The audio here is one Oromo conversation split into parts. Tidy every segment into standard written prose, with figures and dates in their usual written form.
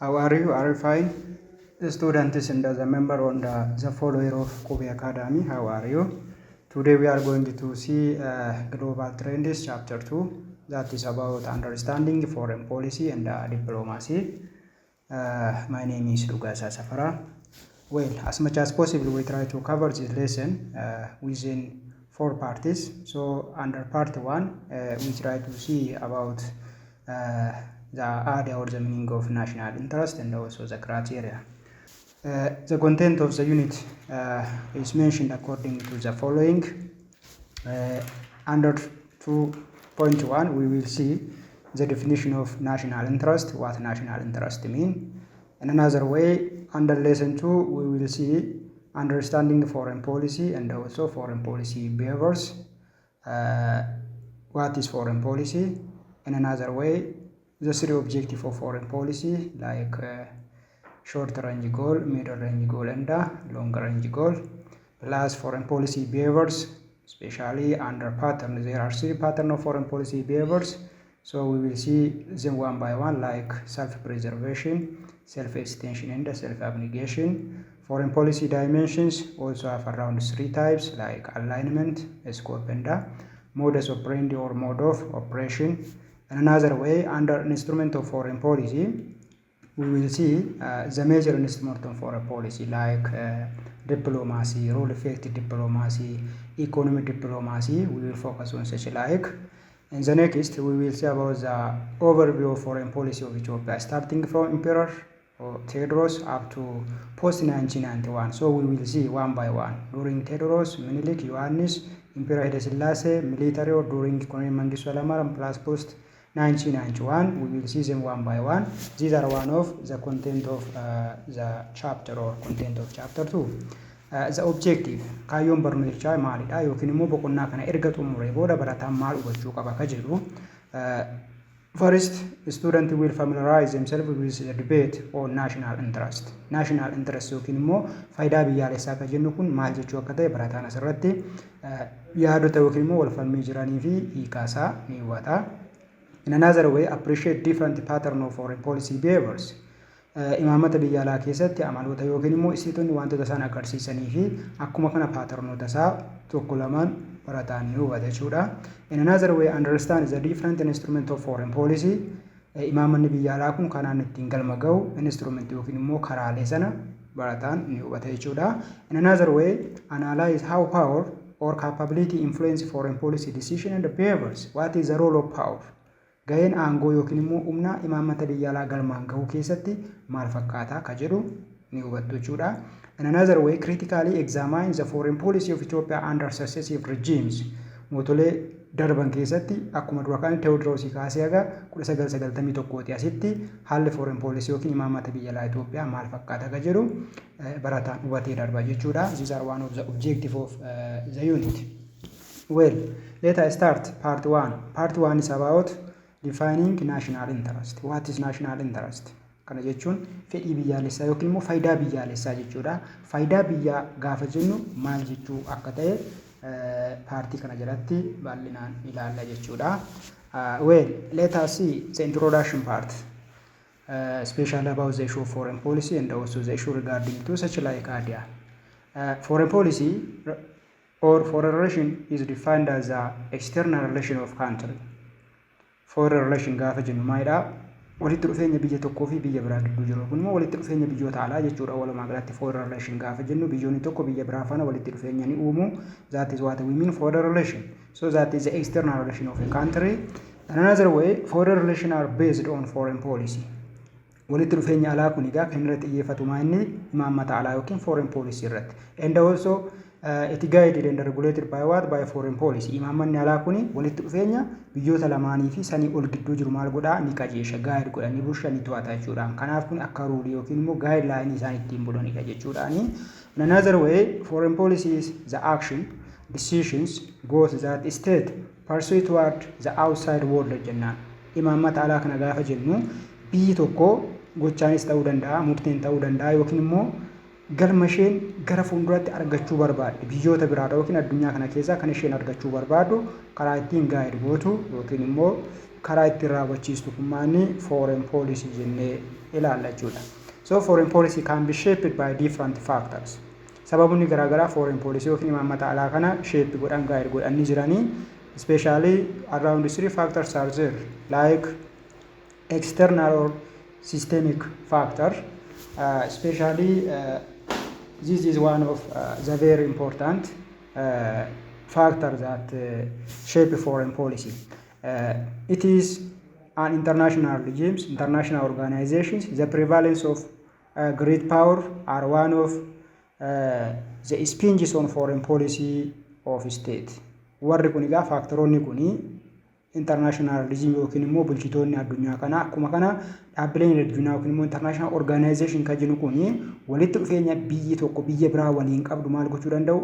How are you? Are you fine? The students and the member on the follower of Qubee Academy, how are you? Today we are going to see Global Trends Chapter 2, that is about understanding foreign policy and diplomacy. My name is Lugasa Safara. Well, as much as possible, we try to cover this lesson within four parts. So, under part 1, we try to see about the idea or the meaning of national interest and also the criteria. The content of the unit is mentioned according to the following. Under 2.1, we will see the definition of national interest, what national interest mean. In another way, under lesson 2, we will see understanding foreign policy and also foreign policy behaviors. What is foreign policy? In another way, the three objectives of foreign policy, like short range goal, middle range goal, and long range goal, plus foreign policy behaviors, especially under pattern. There are three patterns of foreign policy behaviors. So we will see them one by one, like self-preservation, self-extension, and self-abnegation. Foreign policy dimensions also have around three types, like alignment, scope, and modus operandi or mode of operation. In another way, under instrument of foreign policy, we will see the major instrument of foreign policy, like diplomacy, role effective diplomacy, economic diplomacy. We will focus on such like. In the next, we will see about the overview of foreign policy of Ethiopia, starting from Emperor Tewodros up to post 1991. So we will see one by one during Tewodros, Menelik, Yohannes, Emperor Haile Selassie, military, or during Colonel Mengistu Hailemariam, plus post 1991. We will see them one by one. These are one of the content of the chapter or content of chapter 2. The objective, kaayyoon barnootichaa maalidha yookiin immoo boqonnaa kana erga xumuree booda barataan maal hubachuu qaba ka jedhu, first, student will familiarize themselves with the debate on national interest. National interest yookiin immoo faayidaa biyyaalessaa ka jennu kun maal jechuu akka ta'e barataan asirratti yaadota yookiin immoo walfalmii jiranii fi hiikaasaa ni hubata. In another way, appreciate different pattern of foreign policy behaviors. Imaammata biyya alaa keessatti amaloota yookiin immoo ibsitoonni wantoota isaan agarsiisanii fi akkuma kana patternoota isaa tokko lamaan barataan ni hubata jechuudha. In another way, understand the different instrument of foreign policy. Imaammanni biyya alaa kun kanaan ittiin galma gahu instrument yookiin immoo karaalee sana barataan ni hubata jechuudha. In another way, analyze how power or capability influence foreign policy decision and behaviors. What is the role of power? Gaheen aangoo yookiin immoo humna imaammata biyya alaa galmaan gahuu keessatti maal fakkaata ka jedhu ni hubattu jechuudha. In another way, critically examine the foreign policy of Ethiopia under successive regimes. Mootolee darban keessatti akkuma dura kan Teewodiroosii kaasee haga 1991 asitti haalli foreign policy yookiin imaammata biyya alaa Itoophiyaa maal fakkaata ka jedhu barataan hubatee darba jechuudha. These are one of the objective of the unit. Well, let us start part 1. Part 1 is about defining national interest. What is national interest? Kana jechuun fedhii biyyaalessaa yookiin immoo faayidaa biyyaalessaa jechuudha. Faayidaa biyyaa gaafa jennu maal jechuu akka ta'e partii kana jalatti bal'inaan ilaalla jechuudha. Well, let us see the introduction part, especially about the issue of foreign policy and also the issue regarding to such like idea. Foreign policy or foreign relation is defined as the external relation of country. Foreign relation gaafa jennu maalidha? Walitti dhufeenya biyya tokkoo fi biyya biraa gidduu jiru kun immoo walitti dhufeenya biyyoota alaa jechuudha. Walumaa galatti foreign relation gaafa jennu biyyoonni tokko biyya biraa faana walitti dhufeenya ni uumu. That is what we mean foreign relation. So that is the external relation of a country. In another way, foreign relation are based on foreign policy. Walitti dhufeenya alaa kun egaa kan irratti xiyyeeffatu maa inni imaammata alaa yookiin foreign policy irratti. And also it guided and regulated by what? By foreign policy. Imaammanni alaa kuni walitti dhufeenya biyyoota lamaanii fi sanii ol gidduu jiru maal godhaa? Ni qajeesha, guide godha, ni bulcha, ni to'ata jechuudha. Kanaaf kun akka ruleii yookiin immoo guidelineii isaan ittiin bulanidha jechuudhaani. In another way, foreign policy is the action, decisions, goals that state pursue toward the outside world jennaan. Imaammata alaa kana gaafa jennu biyyi tokko gochaanis ta'uu danda'a, murteen ta'uu danda'a yookiin immoo galma isheen gara fuulduraatti argachuu barbaadde biyyoota biraadha yookiin addunyaa kana keessaa kan isheen argachuu barbaaddu karaa ittiin guide gootu yookiin immoo karaa ittiin raawwachiistu kun maanni foreign policy jennee ilaalla jechuudha. So foreign policy can be shaped by different factors. Sababni garaagaraa foreign policy yookiin imaammata alaa kana shape godhan, guide godhan ni jiranii. Especially around three factors are there, like external or systemic factor. Especially this is one of the very important factor that shape foreign policy. It is an international regimes, international organizations, the prevalence of great power are one of the sponges on foreign policy of state. Warri kun egaa factoroonni kuni international regime yookiin immoo bulchitoonni addunyaa kanaa, akkuma kana dhaabbileen addunyaa yookiin immoo international organization kan jennu kuni walitti dhufeenya biyyi tokko biyya biraa waliin qabdu maal gochuu danda'u?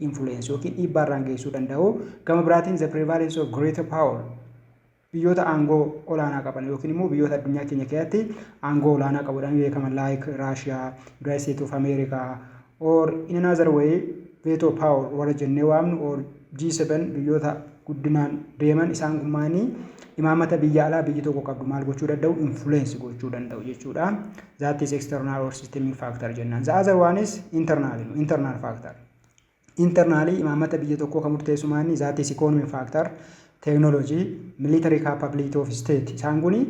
Influence yookiin dhiibbaa irraan geessisuu danda'u. Gama biraatiin, the prevalence of greater power, biyyoota aangoo olaanaa qaban yookiin immoo biyyoota addunyaa keenya keessatti aangoo olaanaa qabuudhaan beekaman, like Russia, United States of America, or in another way veto power warra jennee waamnu, or G7, biyyoota guddinaan deeman, isaan kun maanii imaammata biyya alaa biyyi tokko qabdu maal gochuu danda'u? Influence gochuu danda'u jechuudha. That is external or systemic factor jennaan. The other one is internal factor. Internally imaammata biyya tokkoo kan murteessu maanii? That is economic factor, technology, military capability of state. Isaan kuni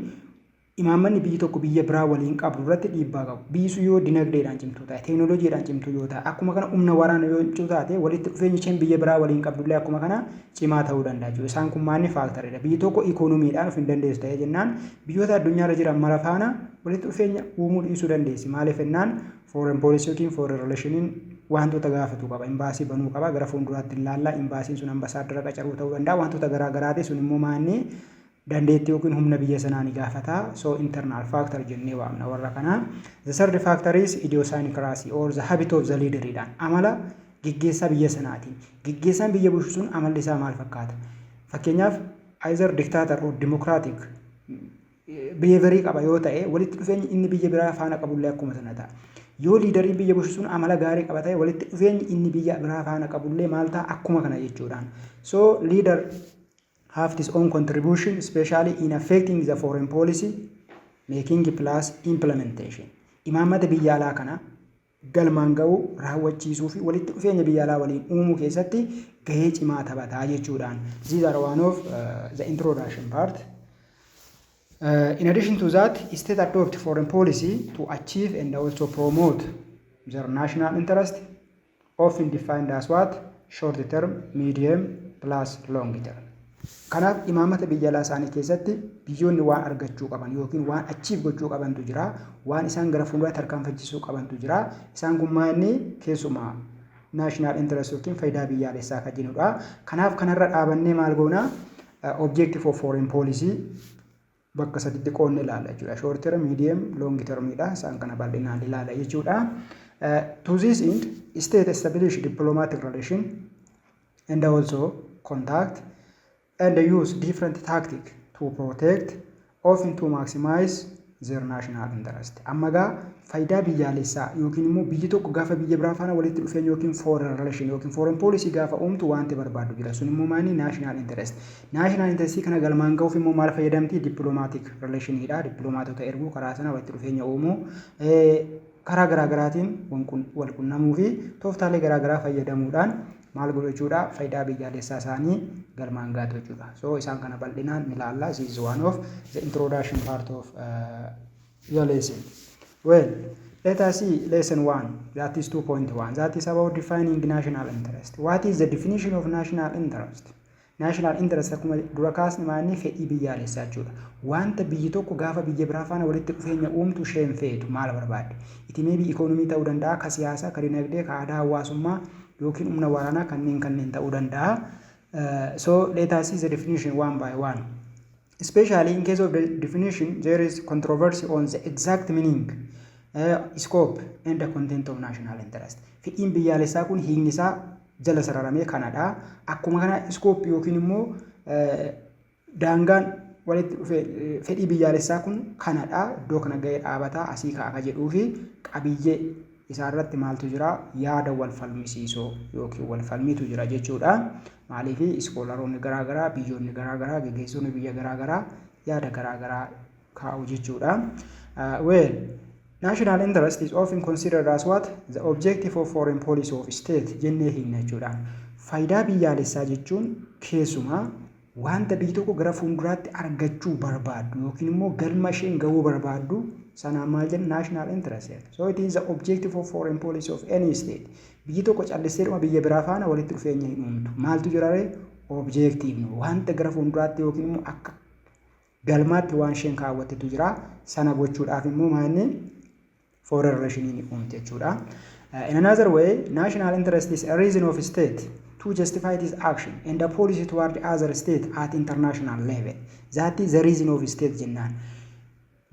imaammanni biyyi tokko biyya biraa waliin qabdu irratti dhiibbaa qabu. Biyyi sun yoo dinagdeedhaan cimtuu taate, teekinooloojiidhaan cimtuu yoo taate, akkuma kana humna waraana yoo cimtuu taate, walitti dhufeenyi isheen biyya biraa waliin qabdullee akkuma kana cimaa ta'uu danda'a jechuudha. Isaan kun maanni factoridha. Biyyi tokko ikoonomiidhaan of hin dandeessu ta'ee jennaan, biyyoota addunyaarra jiran mara faana walitti dhufeenya uumuu dhiisuu dandeessi. Maaliif jennaan, foreign policy yookiin foreign relationiin wantoota gaafatu qaba. Imbaasii banuu qaba. Gara fuulduraatti ilaalla. Imbaasiin sun ambasaaddara qacaruu ta'uu danda'a. Wantoota garaa garaati. Sun immoo maanni dandeettii yookiin humna biyya sanaa ni gaafata. So internal factor jennee waamna warra kana. The third factor is idiosyncrasy or the habit of the leader dhaan, amala geggeessaa biyya sanaatiin. Geggeessaan biyya bulchu sun amalli isaa maal fakkaata? Fakkeenyaaf, either dictator or democratic behavior qaba yoo ta'e, walitti dhufeenyi inni biyya biraa faana qabullee akkuma sana ta'a. Yoo leaderiin biyya bulchu sun amala gaarii qaba ta'e, walitti dhufeenyi inni biyya biraa faana qabullee maal ta'a? Akkuma kana jechuudhaan. So leader have his own contribution, especially in affecting the foreign policy making plus implementation. Imaammata biyya alaa kana galmaan ga'uu, raawwachiisuu fi walitti dhufeenya biyya alaa waliin uumuu keessatti gahee cimaa taphataa jechuudhaan. These are one of the introduction part. In addition to that, state adopt foreign policy to achieve and also promote their national interest, often defined as what? Short term, medium plus long term. Kanaaf imaammata biyya alaa isaanii keessatti biyyoonni waan argachuu qaban yookiin waan achieve gochuu qabantu jira. Waan isaan gara fuulduraatti tarkaanfachiisuu qabantu jira. Isaan kun maanni keessumaa national interest yookiin faayidaa biyyaalessaa kan jennudha. Kanaaf kanarra dhaabannee maal goona? Objective of foreign policy bakka saditti qoodne ilaalla jechuudha. Short term, medium, long termidha. Isaan kana bal'inaan ilaalla jechuudha. To this end, state establish diplomatic relation and also contact and use different tactic to protect, often to maximize their national interest. Amma gaa faayidaa biyyaalessaa yookiin immoo biyyi tokko gaafa biyya biraa faana walitti dhufeenya yookiin foreign relation yookiin foreign policy gaafa uumtu wanti barbaadu jira. Sun immoo maali? National interest. National interest kana galmaan ga'uuf immoo maal fayyadamti? Diplomatic relationidha. Dippiloomaatota erguu, karaa sana walitti dhufeenya uumuu, karaa garaa garaatiin wal qunnamuu fi tooftaalee garaa garaa fayyadamuudhaan maal godhu jechuudha? Faayidaa biyyaalessaa isaanii galmaan gaatu jechuudha. So isaan kana bal'inaan ni ilaalla. This is one of the introduction part of the lesson. Well, let us see lesson 1, that is 2.1, that is about defining national interest. What is the definition of national interest? National interest akkuma dura kaasne maanni fedhii biyyaalessaa jechuudha. Wanta biyyi tokko gaafa biyya biraa faana walitti dhufeenya uumtu isheen feetu maal barbaadde? It may be economy ta'uu danda'a, ka siyaasaa, ka dinagdee, ka aadaa hawaasummaa yookiin humna waraanaa kanneen ta'uu danda'a. So let us see the definition one by one. Especially in case of the definition, there is controversy on the exact meaning, scope and the content of national interest. Fedhiin biyyaalessaa kun hiikni isaa jala sararamee kanadha. Akkuma kana scope yookiin immoo daangaan walitti dhufe fedhii biyyaalessaa kun kanadha. Iddoo kana ga'ee dhaabataa asii ka'a ka jedhuu fi qabiyyee isaa irratti maaltu jira? Yaada wal falmisiisoo yookiin wal falmiitu jira jechuudha. Maaliif, scholaroonni garaa garaa, biyyoonni garaa garaa, gaggeessitoonni biyya garaa garaa Yaada garaa garaa kaa'u jechuudha. Well, national interest is often considered as what? The objective of foreign policy of state jennee hiikna jechuudha. Faayidaa biyyaalessaa jechuun keessumaa wanta biyyi tokko gara fuulduraatti argachuu barbaaddu yookiin immoo galma isheen gahuu barbaaddu sanaan maal jenna? National interest. So it is the objective of foreign policy of any state. Biyyi tokko callisteedhuma biyya biraa faana walitti dhufeenya hin uumtu. Maaltu jira ree? Objective, wanta gara fuulduraatti yookiin immoo akka galmaatti waan isheen kaawwattetu jira. Sana gochuudhaaf immoo maalni foreign relation ni uumte jechuudha. In another way, national interest is a reason of state to justify its action and the policy toward other state at international level. That is the reason of state jennaan.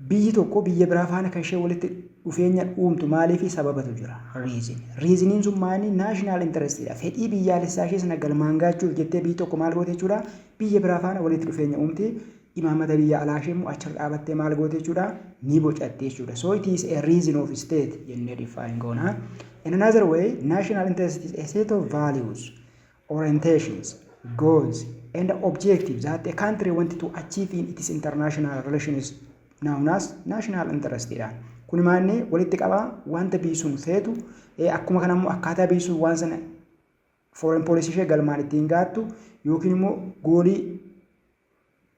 Biyyi tokko biyya biraa faana kan ishee walitti dhufeenya uumtu maaliif? Sababatu jira. Reason. Reasoniin sun maali? National interestidha. Fedhii biyyaalessaa ishee sana galmaan gaachuuf jettee biyyi tokko maal goote jechuudha? Biyya biraa faana walitti dhufeenya uumti. Imaammata biyya alaa ishee immoo achirra dhaabattee maal goote jechuudha? Ni bocatte jechuudha. So it is a reason of state jennee define goona. In another way, national interest is a set of values, orientations, goals, and objectives that a country want to achieve in its international relations known as national interest dha. Kun maanni walitti qabaa wanta biyyi sun feetu, akkuma kana immoo akkaataa biyyi sun waan sana foreign policy ishee galmaan ittiin gaattu yookiin immoo goalii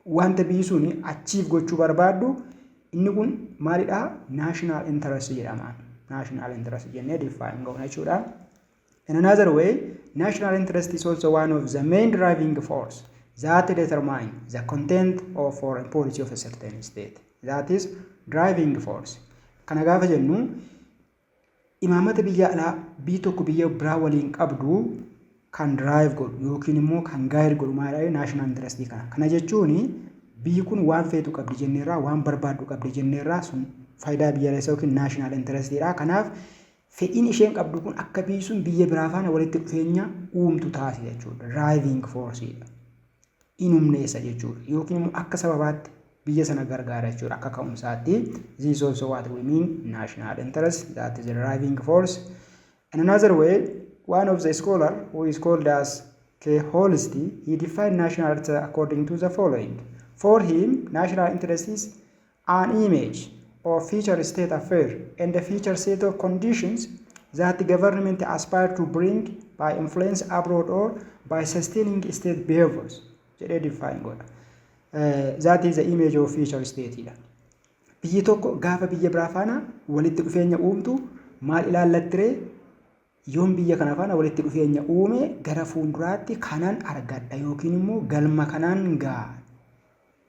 wanta biyyi sun achieve gochuu barbaaddu, inni kun maalidhaa? National interest jedhama. National interest jennee define goona jechuudha. In another way, national interest is also one of the main driving force that determine the content of foreign policy of a certain state. That is driving force. Kana gaafa jennu, imaamata biyya alaa biyyi tokko biyya biraa waliin qabdu kan drive godhu yookiin immoo kan guide godhu maalidha? National interest kana. Kana jechuun biyyi kun waan feetu qabdi jenneerraa, waan barbaaddu qabdi jenneerraa, sun faayidaa biyyaalessaa yookiin national interestidha. Kanaaf fedhiin isheen qabdu kun akka biyyi sun biyya biraa faana walitti dhufeenya uumtu taasisa jechuudha. Driving forceidha. In humneessa jechuudha. Yookiin immoo akka sababaatti biyya sana gargaara jechuudha akka ka'umsaatti. This is also what we mean national interest, that is the driving force. In another way, one of the scholar who is called as K. Holsti, he defined national interest according to the following. For him, national interest is an image of future state affair and the future set of conditions that the government aspire to bring by influence abroad or by sustaining state behaviors jedhee define godha. That is the image of future state dha. Biyyi tokko gaafa biyya biraa faana walitti dhufeenya uumtu maal ilaallattiree? Yoon biyya kana faana walitti dhufeenya uume gara fuulduraatti kanan argadha yookiin immoo galma kanaan ga'a.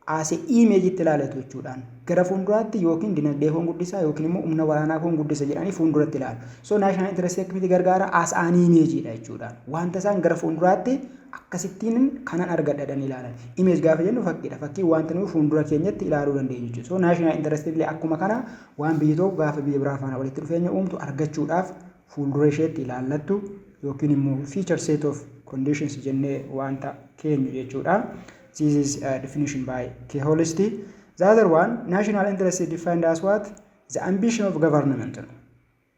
As imageitti ilaalatu jechuudhaan gara fuulduraatti yookiin dinagdee koon guddisaa yookiin immoo humna waraanaa koon guddisa jedhanii fuulduratti ilaalu. So national interest akkamitti gargaara? As an imageiidha jechuudhaan. Wanta isaan gara fuulduraatti akkasittiin kanan argadha jedhanii ilaalan. Image gaafa jennu fakkiidha. Fakkii wanta nuyi fuuldura keenyatti ilaaluu dandeenyu jechuudha. So national interest illee akkuma kana waan biyyi tokko gaafa biyya biraa faana walitti dhufeenya uumtu argachuudhaaf fuuldura isheetti ilaallattu yookiin immoo future set of conditions jennee wanta keenyu jechuudha. This is a definition by K. Holsti. The other one, national interest is defined as what? The ambition of government.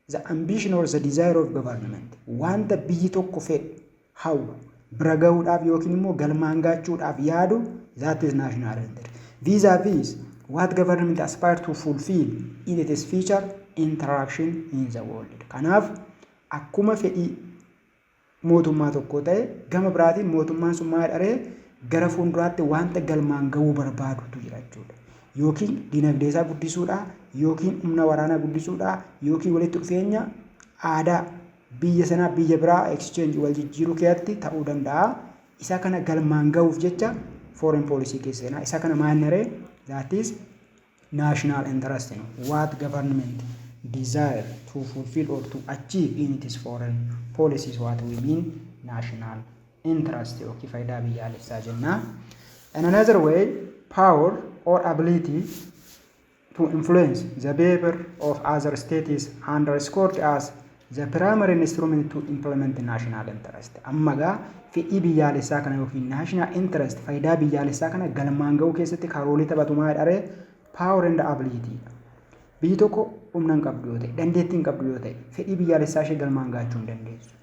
The ambition or the desire of government. Wanta biyyi tokko fedhu, hawwu, bira gahuudhaaf yookiin immoo galmaan gaachuudhaaf yaadu, that is national interest. Vis-a-vis what government aspire to fulfill in its future interaction in the world. Kanaaf akkuma fedhii mootummaa tokko ta'e, gama biraatiin mootummaan sun maal dharee gara fuulduraatti wanta galmaan gahuu barbaadutu jira jechuudha. Yookiin dinagdee isaa guddisuudha, yookiin humna waraanaa guddisuudha, yookiin walitti dhufeenya aadaa biyya sanaa biyya biraa exchange wal jijjiiruu keessatti ta'uu danda'a. Isa kana galmaan gahuuf jecha foreign policy keessa seenaa. Isa kana maal naree? That is national interest, what government desire to fulfill or to achieve in its foreign policies, what we mean national interest yookiin faayidaa biyyaalessaa jenna. In another way, power or ability to influence the behavior of other states is underscored as the primary instrument to implement national interest. Amma gaa fedhii biyyaalessaa kana yookiin national interest, faayidaa biyyaalessaa kana galmaan gahuu keessatti karoolii taphatu maal dharee? Power and ability. Biyyi tokko humna hin qabdu yoo ta'e, dandeettii hin qabdu yoo ta'e, fedhii biyyaalessaa ishee galmaan gahachuu hin dandeessu.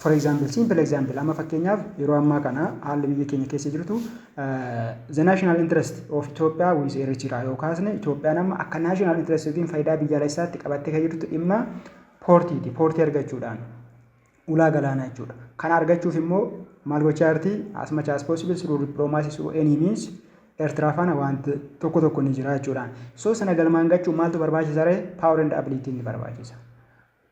For example, simple example, amma fakkeenyaaf yeroo ammaa kana haalli biyya keenya keessa jirtu, the national interest of Ethiopia with Eritrea yoo kaasne, Itoophiyaan amma akka national interest yookiin faayidaa biyyaalessaatti qabattee kan jirtu dhimma poortiiti. Poortii argachuudhaan ulaa galaanaa jechuudha. Kana argachuuf immoo maal gochaa jirti? As much as possible, through diplomacy, through any means, Eertiraa faana wanti tokko tokko ni jira jechuudhaan. So sana galmaan gachuun maaltu barbaachisa ree? Power and ability ni barbaachisa.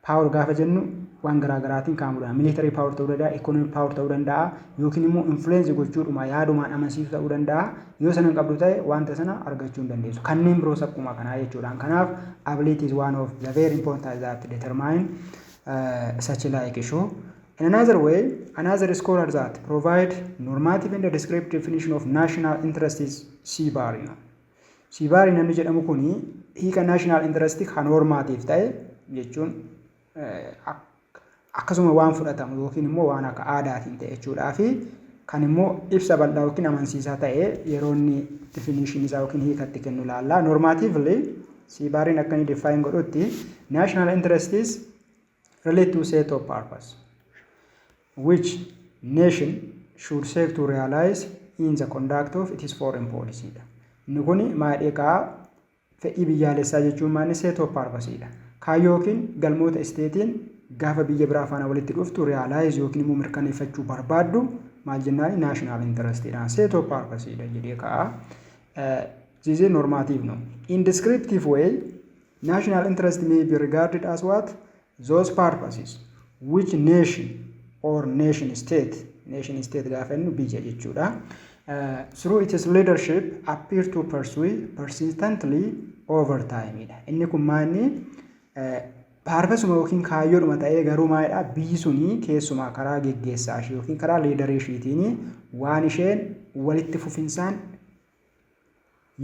Power gaafa jennu waan garaa garaatiin kaa'amudha. Military power ta'uu danda'a, economic power ta'uu danda'a, yookiin immoo influence gochuudhuma yaadumaan amansiisuu ta'uu danda'a. Yoo sana hin qabdu ta'e, wanta sana argachuu hin dandeessu. Kanneen biroos akkuma kanaa jechuudhaan. Kanaaf ability is one of the very important that determine such like issue. In another way, another scholar that provide normative and descriptive definition of national interest is C. Barry. C. Barry namni jedhamu kuni hiika national interest kan normative ta'e jechuun akkasuma waan fudhatamu yookiin immoo waan akka aadaatiin ta'e jechuudhaa fi kan immoo ibsa bal'aa yookiin amansiisaa ta'e yeroo inni definition isaa yookiin hiikatti kennu ilaalla. Normatively, C. Barryn akka inni define godhutti, national interest is relate to set of purpose which nation should seek to realize in the conduct of its foreign policy dha. Inni kun maal egaa? Fedhii biyyaalessaa jechuun maal? Set of purpose dha. Kaayyoo yookiin galmoota isteetiin gaafa biyya biraa faana walitti dhuftu realize yookiin immoo mirkaneeffachuu barbaaddu maal jennaan? National interest dha. Set of purpose dha jedhee ka'a. This is normative, no. In descriptive way, national interest may be regarded as what? Those purposes which nation or nation state, nation state gaafa jennu biyya jechuudha, through its leadership appear to pursue persistently over time dha. Inni kun maanni? Purposeuma yookiin kaayyoodhuma ta'ee garuu maalidha? Biyyi suni keessumaa karaa geggeessaa ishee yookiin karaa leaderii isheetiin waan isheen walitti fufinsaan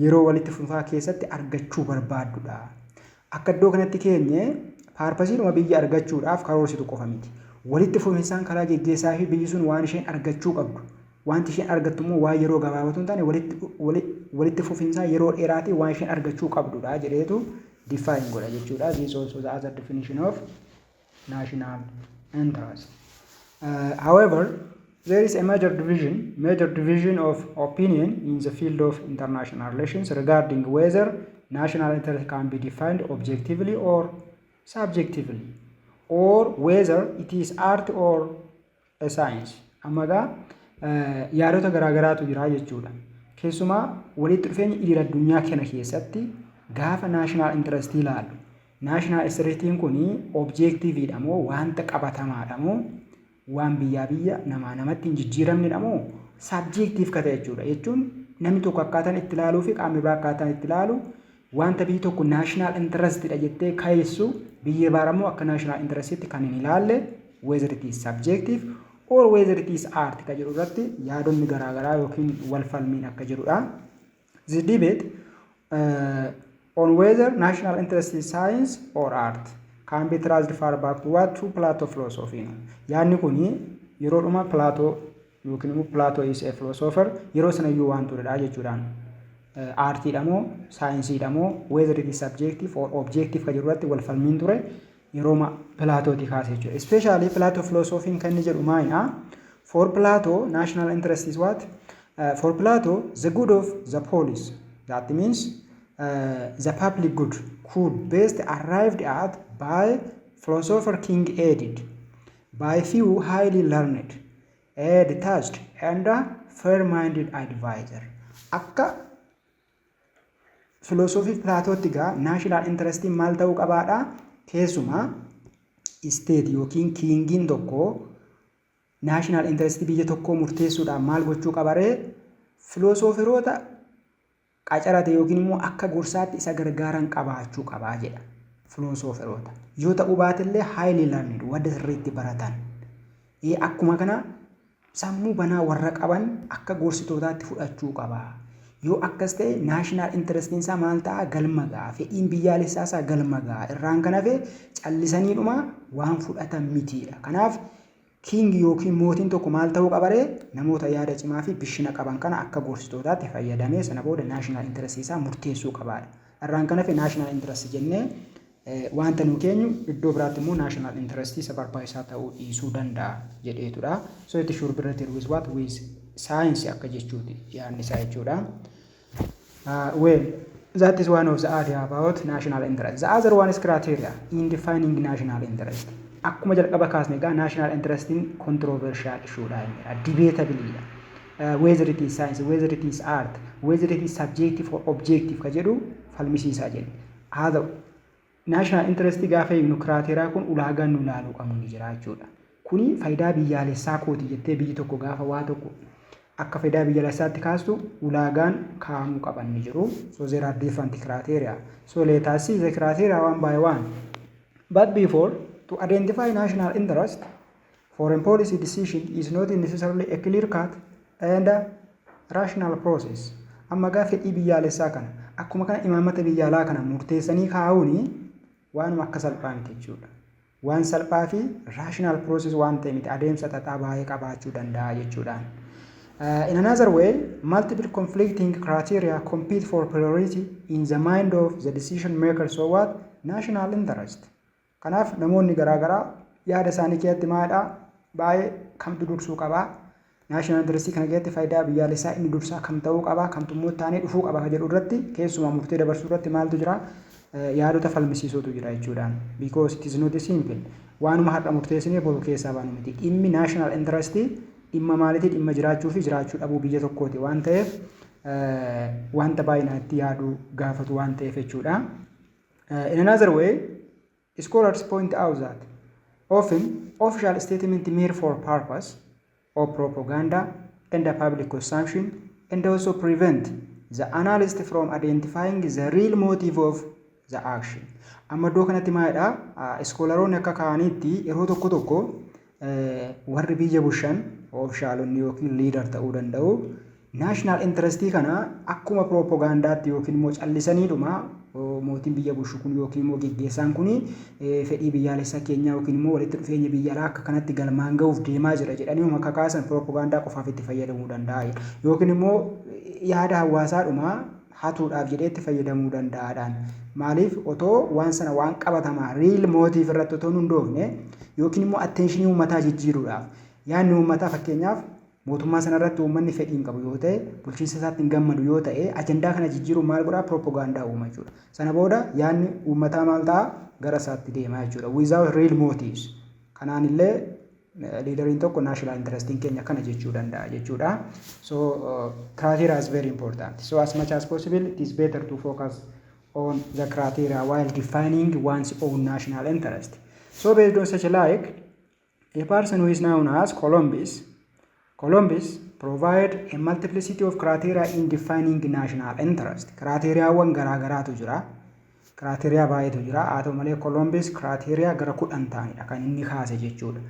yeroo walitti fufaa keessatti argachuu barbaaddudha. Akka iddoo kanatti keenye purposeiidhuma biyya argachuudhaaf karoorsitu qofa miti. Walitti fufinsaan karaa geggeessaa fi biyyi sun waan isheen argachuu qabdu. Wanti isheen argattu immoo waan yeroo gabaabatu hin taane, walitti fufinsaan yeroo dheeraatiin waan isheen argachuu qabdudha jedheetu define godha jechuudha. This also the other definition of national interest. However, there is a major division of opinion in the field of international relations regarding whether national interest can be defined objectively or subjectively, or whether it is art or a science. Amma egaa yaadota garaagaraatu jira jechuudha. Keessumaa walitti dhufeenya idil addunyaa kana keessatti gaafa national interest ilaallu, national interestiin kun objectiveiidha moo, wanta qabatamaadha moo, waan biyyaa biyya namaa namatti hin jijjiiramnedha moo, subjective ka ta'e jechuudha. Jechuun namni tokko akkaataan itti ilaaluu fi qaamni biraa akkaataan itti ilaalu, wanta biyyi tokko national interestidha jettee keessu, biyyi biraa immoo akka national interestitti kan hin ilaalle, whether it is subjective or whether it is art ka jedhu irratti yaadonni garaagaraa yookiin wal falmiin akka jedhudha. The debate on whether national interest is science or art can be traced far back to what? To Plato philosophy. Yaadni kuni yeroo dhuma Plato yookiin immoo Plato is a philosopher, yeroo sana iyyuu waan turedha jechuudhaan. Aartiidha moo saayinsiidha moo, whether it is subjective or objective ka jedhu irratti wal falmiin ture yeroo Pilaatootii kaase jechuudha. Especially Plato philosophiin kan inni jedhu maalidha? For Plato, national interest is what? For Plato, the good of the polis, that means the public good, could best arrived at by philosopher king aided by few highly learned, detached and fair-minded advisor. Akka filosoofii Pilaatootti egaa national interestiin maal ta'uu qabaadha? Keessumaa state yookiin kingiin tokko national interestii biyya tokkoo murteessuudhaan maal gochuu qabaree? Philosopheroota qacarate yookiin immoo akka gorsaatti isa gargaaran qabaachuu qabaa jedha. Philosopheroota. Yoo ta'uu baatellee highly learned, warra sirriitti baratan. Akkuma kana sammuu banaa warra qaban akka gorsitootaatti fudhachuu qaba. Yoo akkas ta'e, national interestiin isaa maal ta'a? Galma ga'a. Fedhiin biyyaalessaa isaa galma ga'a. Irraan kan hafe callisaniidhuma waan fudhatan mitiidha. Kanaaf king yookiin mootiin tokko maal ta'uu qabaree? Namoota yaada cimaa fi bishina qaban kana akka gorsitootaatti fayyadamee sana booda national interestii isaa murteessuu qabaadha. Irraan kan hafe national interestii jennee Wanta nu keenyu iddoo biraatti immoo national interest isa barbaachisaa ta'uu dhiisuu danda'a jedheetudha. So it should be related with what? With science akka jechuuti yaadni isaa jechuudha. Well, that is one of the idea about national interest. The other one is criteria in defining national interest. Akkuma jalqaba kaasne egaa national interestiin controversial issue dha inni debatable dha. Whether it is science, whether it is art, whether it is subjective or objective ka jedhu falmisiisaa jenna. Haa ta'u, national interest gaafa eegnu criteria kun ulaagaan nu ilaaluu qabnu ni jira jechuudha. Kuni faayidaa biyyaalessaa kooti jettee biyyi tokko gaafa waa tokko akka faayidaa biyyaalessaatti kaastu ulaagaan kaa'amuu qaban ni jiru. So there are different criteria. So let us see the criteria one by one. But before to identify national interest, foreign policy decision is not necessarily a clear cut and a rational process. Amma gaa fedhii biyyaalessaa kana akkuma kana imaammata biyya alaa kana murteessanii kaa'uuni waanuma akka salphaa miti jechuudha. Waan salphaa fi rational process waan ta'e miti, adeemsa xaxaa baay'ee qabaachuu danda'a jechuudhaan. In another way, multiple conflicting criteria compete for priority in the mind of the decision maker. So what? National interest. Kanaaf namoonni garaagaraa yaada isaanii keessatti maalidhaa baay'ee kamtu dursuu qabaa? National interest kana keessatti faayidaa biyyaalessaa inni dursaa kam ta'uu qabaa? Kamtu immoo taanee dhufuu qaba jedhu irratti keessumaa murtee dabarsuu irratti maaltu jira? Yaadota falmisiisootu jira jechuudhaan. Because it is not simple. Waanuma har'a murteessinee boru keessaa baanu miti. Dhimmi national interest dhimma maaliiti? Dhimma jiraachuu fi jiraachuu dhabuu biyya tokkooti waan ta'eef wanta baay'inaan itti yaaduu gaafatu waan ta'eef jechuudha. In another way, scholars point out that often official statement made for purpose of propaganda and the public consumption and also prevent the analyst from identifying the real motive of the action. Amma iddoo kanatti maalidha? Scholaroonni akka kaa'anitti yeroo tokko tokko warri biyya bushan officialonni yookiin leader ta'uu danda'u. National interestii kana akkuma piroopagaandaatti yookiin immoo callisaniidhuma mootiin biyya bushu kun yookiin immoo geggeessaan kun fedhii biyyaalessaa keenyaa yookiin immoo walitti dhufeenya biyya alaa akka kanatti galmaan ga'uuf deemaa jira jedhanii akka kaasan piroopagaandaa qofaaf itti fayyadamuu danda'a. Yookiin immoo yaada hawaasaadhuma hatuudhaaf jedhee itti fayyadamuu danda'aadhaan. Maaliif otoo waan sana waan qabatamaa real motive irratti otoo hin hundoofne yookiin immoo attentionii uummataa jijjiiruudhaaf, yaadni uummataa fakkeenyaaf mootummaa sana irratti uummanni fedhii hin qabu yoo ta'e, bulchiinsa isaatti hin gammadu yoo ta'e, ajandaa kana jijjiiruun maal godhaa? Piroopagaandaa uuma jechuudha. Sana booda yaadni uummataa maal ta'a? Gara isaatti deema jechuudha. Without real motives. Kanaan illee leaderiin tokko national interestiin keenya kana jechuu danda'a jechuudha. So criteria is very important. So as much as possible, it is better to focus on the criteria while defining one's own national interest. So based on such like, a person who is known as Columbus provide a multiplicity of criteria in defining national interest. Criteriaawwan garaa garaatu jira. Criteria baay'eetu jira. Haa ta'u malee Columbus criteria gara 10 ta'anidha kan inni kaase jechuudha.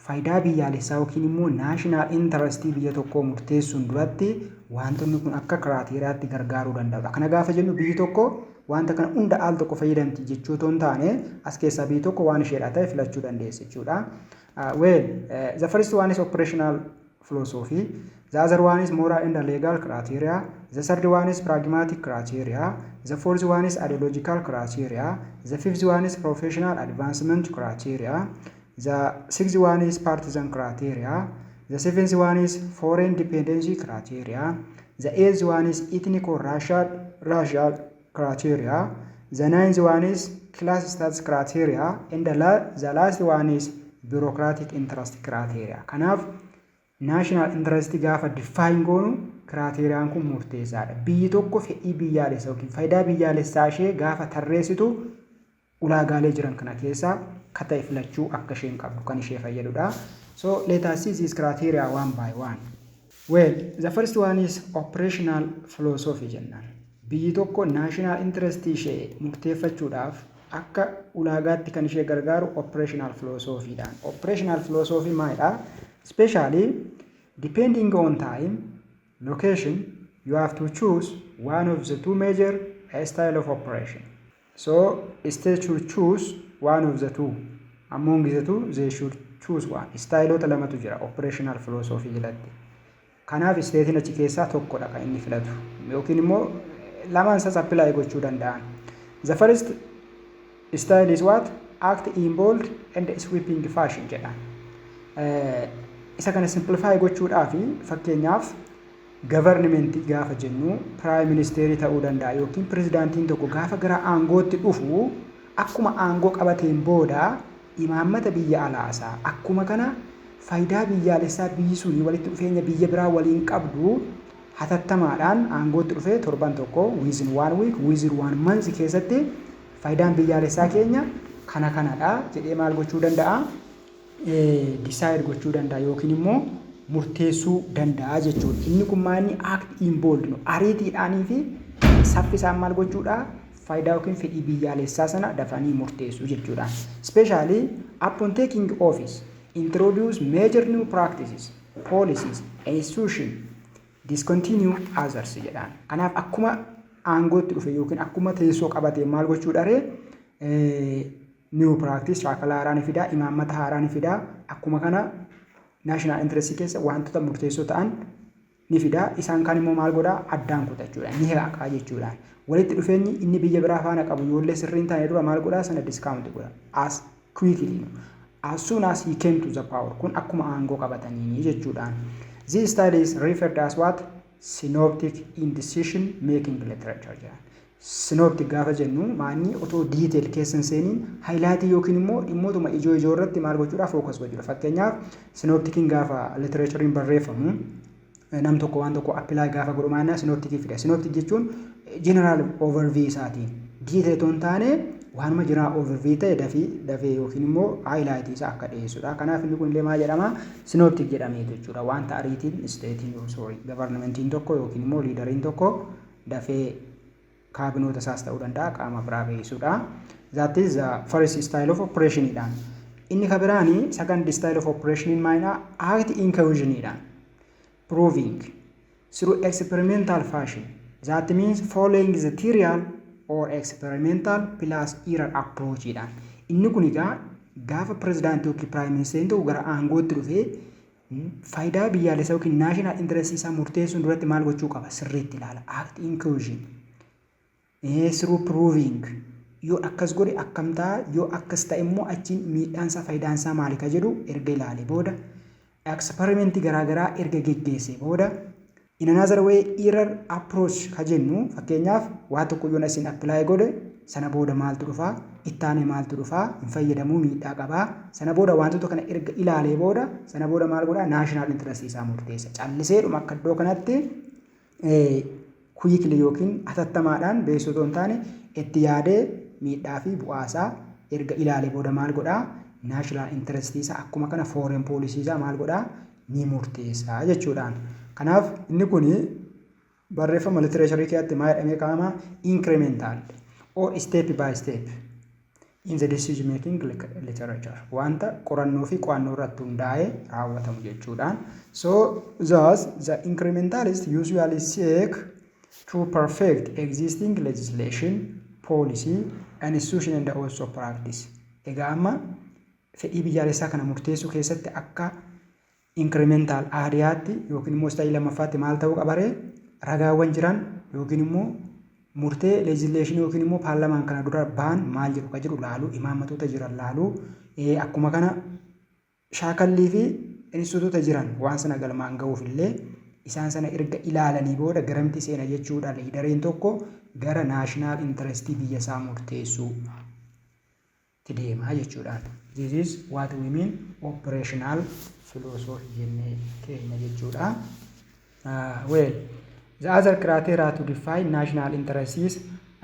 Faayidaa biyyaalessaa yookiin immoo national interestii biyya tokkoo murteessuun duratti wantoonni kun akka criteriaatti gargaaruu danda'udha. Kana gaafa jennu biyyi tokko wanta kana hunda al tokko fayyadamti jechuu otoo hin taane as keessaa biyyi tokko waan isheedhaa ta'e filachuu dandeessa jechuudha. Well, the first one is operational philosophy. The other one is moral and legal criteria. The third one is pragmatic criteria. The fourth one is ideological criteria. The fifth one is professional advancement criteria. The sixth one is partisan criteria. The seventh one is foreign dependency criteria. The eighth one is ethnic or racial criteria. The ninth one is class status criteria. And the last one is bureaucratic interest criteria. Kanaaf national interest gaafa define goonu criteriaan kun murteessaadha. Biyyi tokko fedhii biyyaalessaa yookiin faayidaa biyyaalessaa ishee gaafa tarreessitu ulaagaalee jiran kana keessaa ka ta'e filachuu akka isheen qabdu kan ishee fayyadudha. So let us see this criteria one by one. Well, the first one is operational philosophy jennaan. Biyyi tokko national interest ishee murteeffachuudhaaf akka ulaagaatti kan ishee gargaaru operational philosophyidhaan. Operational philosophy maalidha? Especially depending on time, location, you have to choose one of the two major style of operation. So state should choose one of the two. Among the two, they should choose one. Styleota lamatu jira operational philosophy jalatti. Kanaaf stateiin achi keessaa tokkodha kan inni filatu. Yookiin immoo lamaan isaas apply gochuu danda'an. The first Style is what? Act in bold and sweeping fashion jedha. Isa kana simplify gochuudhaaf, fakkeenyaaf, governmentii gaafa jennu prime ministerii ta'uu danda'a yookiin pirezidaantiin tokko gaafa gara aangootti dhufu, akkuma aangoo qabateen booda imaammata biyya alaasaa, akkuma kana faayidaa biyyaalessaa biyyi suni walitti dhufeenya biyya biraa waliin qabdu hatattamaadhaan aangootti dhufee torban tokko, within one week, within one month keessatti faayidaan biyyaalessaa keenya kana kanadha jedhee maal gochuu danda'a? Decide gochuu danda'a yookiin immoo murteessuu danda'a jechuudha. Inni kun maal? Act in bold, ariitiidhaanii fi saffisaan maal gochuudha? Faayidaa yookiin fedhii biyyaalessaa sana dafanii murteessuu jechuudha. Especially upon taking office, introduce major new practices, policies, institution, discontinue others jedhaan. Kanaaf akkuma aangootti dhufe yookiin akkuma teessoo qabate maal gochuudha ree? New practice, shaakala haaraa ni fidaa, imaammata haaraa ni fidaa, akkuma kana national interest keessa wantoota murteessoo ta'an ni fidaa. Isaan kaan immoo maal godhaa? Addaan kuta jechuudha, ni haqaa jechuudha. Walitti dhufeenyi inni biyya biraa faana qabu yoollee sirrii hin taane dura maal godhaa? Sana discount godha as quickly as soon as he came to the power. Kun akkuma aangoo qabatanii jechuudhaan. This style is referred as what? Synoptic in decision making literature jedhan. Synoptic gaafa jennu maanni? Otoo detail keessa hin seeniin highlightii yookiin immoo dhimmootuma ijoo ijoo irratti maal gochuudha? Focus gochuudha. Fakkeenyaaf, synopticiin gaafa literatureiin barreeffamu, nam tokko waan tokko apply gaafa godhu maannaa synopticii fida. Synoptic jechuun general overview isaatiin detail otoo hin taane waanuma general overview ta'e dafii dafee yookiin immoo highlightii isaa akka dhiyeessudha. Kanaaf inni kun illee maal jedhama? Synoptic jedhamee jechuudha. Wanta ariitiin stateiin, sorry, governmentiin tokko yookiin immoo leaderiin tokko dafee kaabinoota isaas ta'uu danda'a, qaama biraa beeksisuudha. That is the first style of operationidhaan. Inni ka biraani, second style of operation, maalidha? Act in cautionidhaan. Proving through experimental fashion. That means following the trial or experimental plus error approachidhaan. Inni kun egaa gaafa pirezidaantii yookiin prime ministeriin tokko gara aangootti dhufee faayidaa biyyaalessaa yookiin national interestii isaa murteessuun duratti maal gochuu qaba? Sirriitti ilaala. Act in caution. Through proving, yoo akkas godhe akkam ta'a, yoo akkas ta'e immoo achiin miidhaansaa, faayidaansaa maali ka jedhu erga ilaale booda, experimentii garaagaraa erga geggeesse booda. In another way, error approach ka jennu, fakkeenyaaf, waa tokko yoon asin apply godhe sana booda maaltu dhufaa, ittaane maaltu dhufaa, hin fayyadamuu, miidhaa qabaa, sana booda wantoota kana erga ilaalee booda, sana booda maal godhaa? National interest isaa murteessa. Calliseedhuma akka iddoo kanatti quickly yookiin hatattamaadhaan beeksisuu otoo hin taane, itti yaadee miidhaa fi bu'aasaa erga ilaalee booda maal godhaa? National interest isaa, akkuma kana foreign policy isaa maal godhaa? Ni murteessaa jechuudhaan. Kanaaf inni kun barreeffama literatureii keessatti maal jedhamee kaa'ama? Incremental or step by step in the decision making literature, wanta qorannoo fi qo'annoo irratti hundaa'ee raawwatamu jechuudhaan. So thus the incrementalist usually seek to perfect existing legislation, policy, institution and also practice. Egaa amma fedhii biyyaalessaa kana murteessuu keessatti akka incremental areaatti yookiin immoo styleii lammaffaatti maal ta'uu qabaree? Ragaawwan jiran yookiin immoo murtee legislationii yookiin immoo paarlamaan kana dura ba'an maal jedhu ka jedhu laaluu, imaammatoota jiran laaluu, akkuma kana shaakallii fi instituutota jiran waan sana galmaan ga'uuf illee isaan sana erga ilaalanii booda garamti seena jechuudha? Leaderiin tokko gara national interestii biyya isaa murteessuutti deemaa jechuudhaan. This is what we mean operational philosophy jennee keenya jechuudha. Well, the other criteria to define national interest is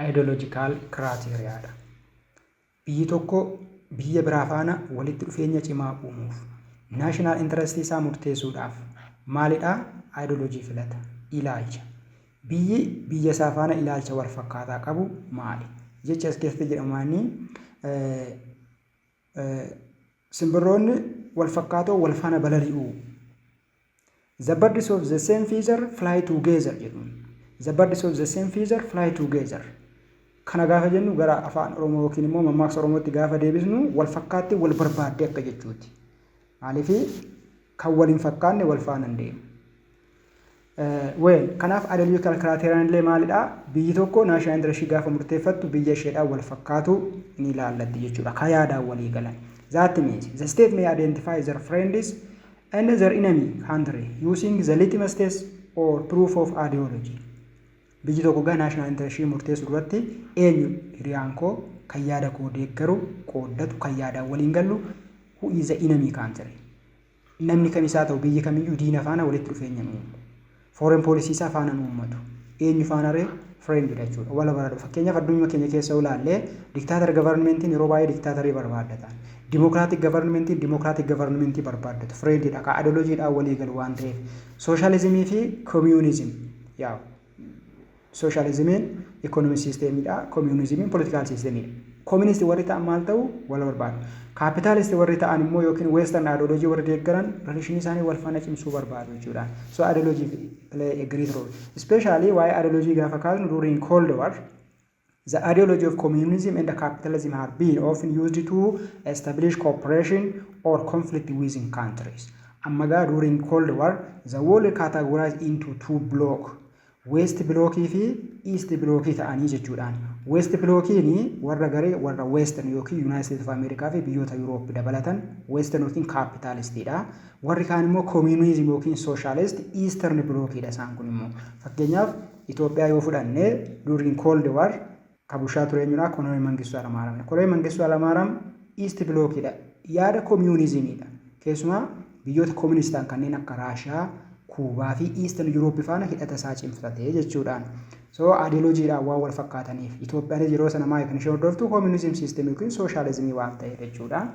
ideological criteria dha. Biyyi tokko biyya biraa faana walitti dhufeenya cimaa uumuuf, national interest isaa murteessuudhaaf maalidha? Ideology filata. Ilaalcha. Biyyi biyya isaa faana ilaalcha wal fakkaataa qabu maali? Jecha as keessatti jedhamu, simbirroonni wal fakkaatoo wal faana balali'u. The birds of the same feather fly together jedhu. The birds of the same feather fly together. Kana gaafa jennu, gara afaan Oromoo yookiin immoo mammaaksa Oromootti gaafa deebisnu, wal fakkaatti wal barbaaddee akka jechuuti. Maaliif? Kan wal hin fakkaanne wal faana hin deemu. Well, kanaaf ideological criterion illee maalidha? Biyyi tokko national interest gaafa murteeffattu biyya isheedhaan wal fakkaatu ni ilaallatti jechuudha. Ka yaadaan walii galan. That means the state may identify their friends and their enemy country using the litmus test or proof of ideology. Biyyi tokko gaa national interest murteessu duratti eenyu hiriyaan koo, kan yaada koo deeggaru, qooddatu, kan yaadaan waliin gallu, who is the enemy country? Namni kamisaa ta'u, biyyi kamiyyuu diina faana walitti dhufeenya nu uumu. Foreign policy isaa faana nu uummatu. Eenyu faana ree? Friend jechuudha. Wala barbaadu. Fakkeenyaaf, addunyaa keenya keessa ilaallee, dictator governmentiin yeroo baay'ee dictatorii barbaaddatan. Democratic governmentiin democratic governmentii barbaaddatu. Friendidha. Ka ideologydhaan walii galu waan ta'eef. Socialismii fi communism. Yaa, socialismiin economy systemidha. Communismiin political systemidha. Communist warri ta'an maal ta'u? Wal barbaadu. Capitalist warri ta'an immoo yookiin western ideology warri deeggaran relationii isaanii wal faana cimsuu barbaadu jechuudha. So ideology play a great role. Especially waa'ee ideology gaafa kaasnu, during Cold War, the ideology of communism and capitalism have been often used to establish cooperation or conflict within countries. Amma gaa during Cold War, the world categorized into two block. West Blockii fi East Blockii ta'anii jechuudhaan. West Blockiin warra garee warra Western yookiin United States of America fi biyyoota Europe dabalatan Western yookiin Capitalistiidha. Warri kaan immoo Communism yookiin Socialist Eastern Blockiidha isaan kun immoo. Fakkeenyaaf, Itoophiyaa yoo fudhanne, during Cold War ka bushaa ture eenyudha? Koloneel Mangistuu Hayilamaariyaam. Koloneel Mangistuu Hayilamaariyaam East Blockiidha. Yaada communismiidha. Keessumaa biyyoota communistaan kanneen akka Raashiyaa, Kuubaa fi Eastern Europe faana hidhata isaa cimfatee jechuudhaan. So ideologydhaan waan wal fakkaataniif Itoophiyaanis yeroo sana maal kan isheen hordoftu? Communism system yookiin socialismii waan ta'eef jechuudha.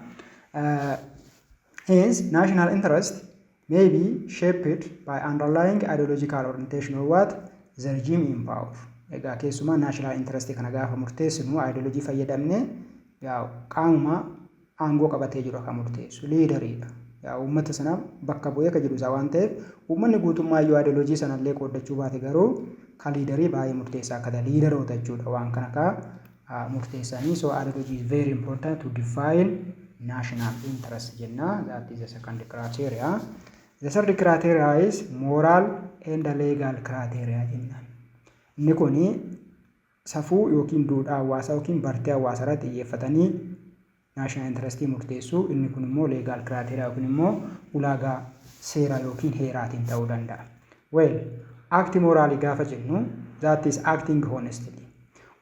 Hence, national interest may be shaped by underlying ideological orientation or what? The regime in power. Egaa keessumaa national interest kana gaafa murteessinu ideology fayyadamnee, yaa, qaamuma aangoo qabatee jiru akka murteessu leaderiidha. Yaa, uummata sana bakka bu'ee ka jiru isaa waan ta'eef, uummanni guutummaa iyyuu ideology sanallee qooddachuu baate garuu ka leaderii baay'ee murteessaa akka ta'e, leaderoota jechuudha waan kana ka murteessanii. So ideology is very important to define national interest jenna. That is the second criteria. The third criteria is moral and legal criteria jenna. Inni kuni safuu yookiin duudhaa hawaasaa yookiin bartee hawaasaa irratti xiyyeeffatanii national interestii murteessuu. Inni kun immoo legal criteria yookiin immoo ulaagaa seeraa yookiin heeraatiin ta'uu danda'a. Well, act morally gaafa jennu, that is acting honestly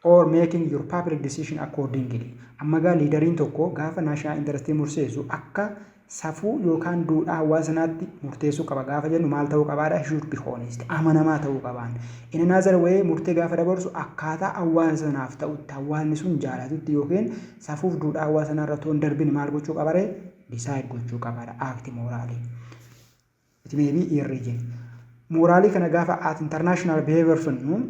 or making your public decision accordingly. Amma gaa leaderiin tokko gaafa national interestii murteessu akka safuu yookaan duudhaa hawaasa sanaatti murteessuu qaba gaafa jennu maal ta'uu qabaadha? Should be honest. Amanamaa ta'uu qabaan. In another way, murtee gaafa dabarsu akkaataa hawaasa sanaaf ta'utti, hawaasni sun jaalatutti yookiin safuuf duudhaa hawaasa sanarra otoo hin darbin maal gochuu qabaree? Decide gochuu qabaadha. Act morally. It may be irrigin. Moralii kana gaafa at international behavior finnu,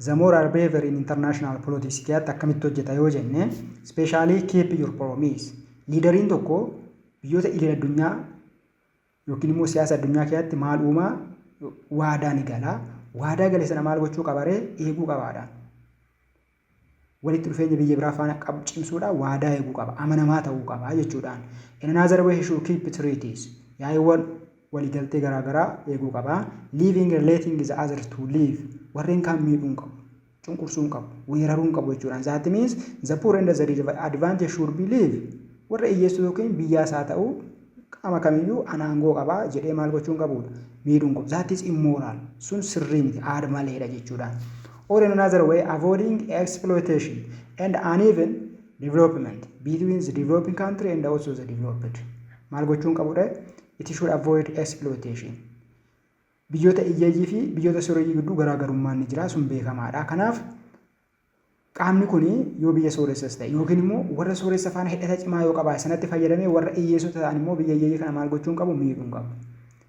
the moral behavior in international politics keessatti akkamitti hojjeta yoo jenne, especially keep your promise. Leaderiin tokko biyyoota idil addunyaa yookiin immoo siyaasa addunyaa keessatti maal uumaa? Waadaa ni gala. Waadaa gale sana maal gochuu qabaree? Eeguu qabaadha. Walitti dhufeenya biyya biraa faana qabu cimsuudhaan waadaa eeguu qaba. Amanamaa ta'uu qaba jechuudhaan. In another way, he should keep treaties. Yaa'iiwwan waliigaltee garaagaraa eeguu qaba. Leaving relating the others to live. Warreen kaan miidhuu hin qabu. Cunqursuu hin qabu. Weeraruu hin qabu jechuudhaan. That means the poor and the advantage should be live. Warra hiyyeessuu yookiin biyyaas haa ta'u, qaama kamiyyuu ana aangoo qabaa jedhee maal gochuu hin qabudha? Miidhuu hin qabu. That is immoral. Sun sirrii miti. Aada maleedha jechuudhaan. Or in another way, avoiding exploitation and uneven development between the developing country and also the developed. Maal gochuu hin qabudha? It should avoid exploitation. Biyyoota hiyyeeyyii fi biyyoota sooreyyii gidduu garaagarummaan ni jira, sun beekamaadha. Kanaaf qaamni kun yoo biyya sooressas ta'e yookiin immoo warra sooressa faana hidhata cimaa yoo qabaate, sanatti fayyadamee warra hiyyeessota ta'an immoo biyya hiyyeeyyii kana maal gochuu hin qabu? Miidhuu hin qabu.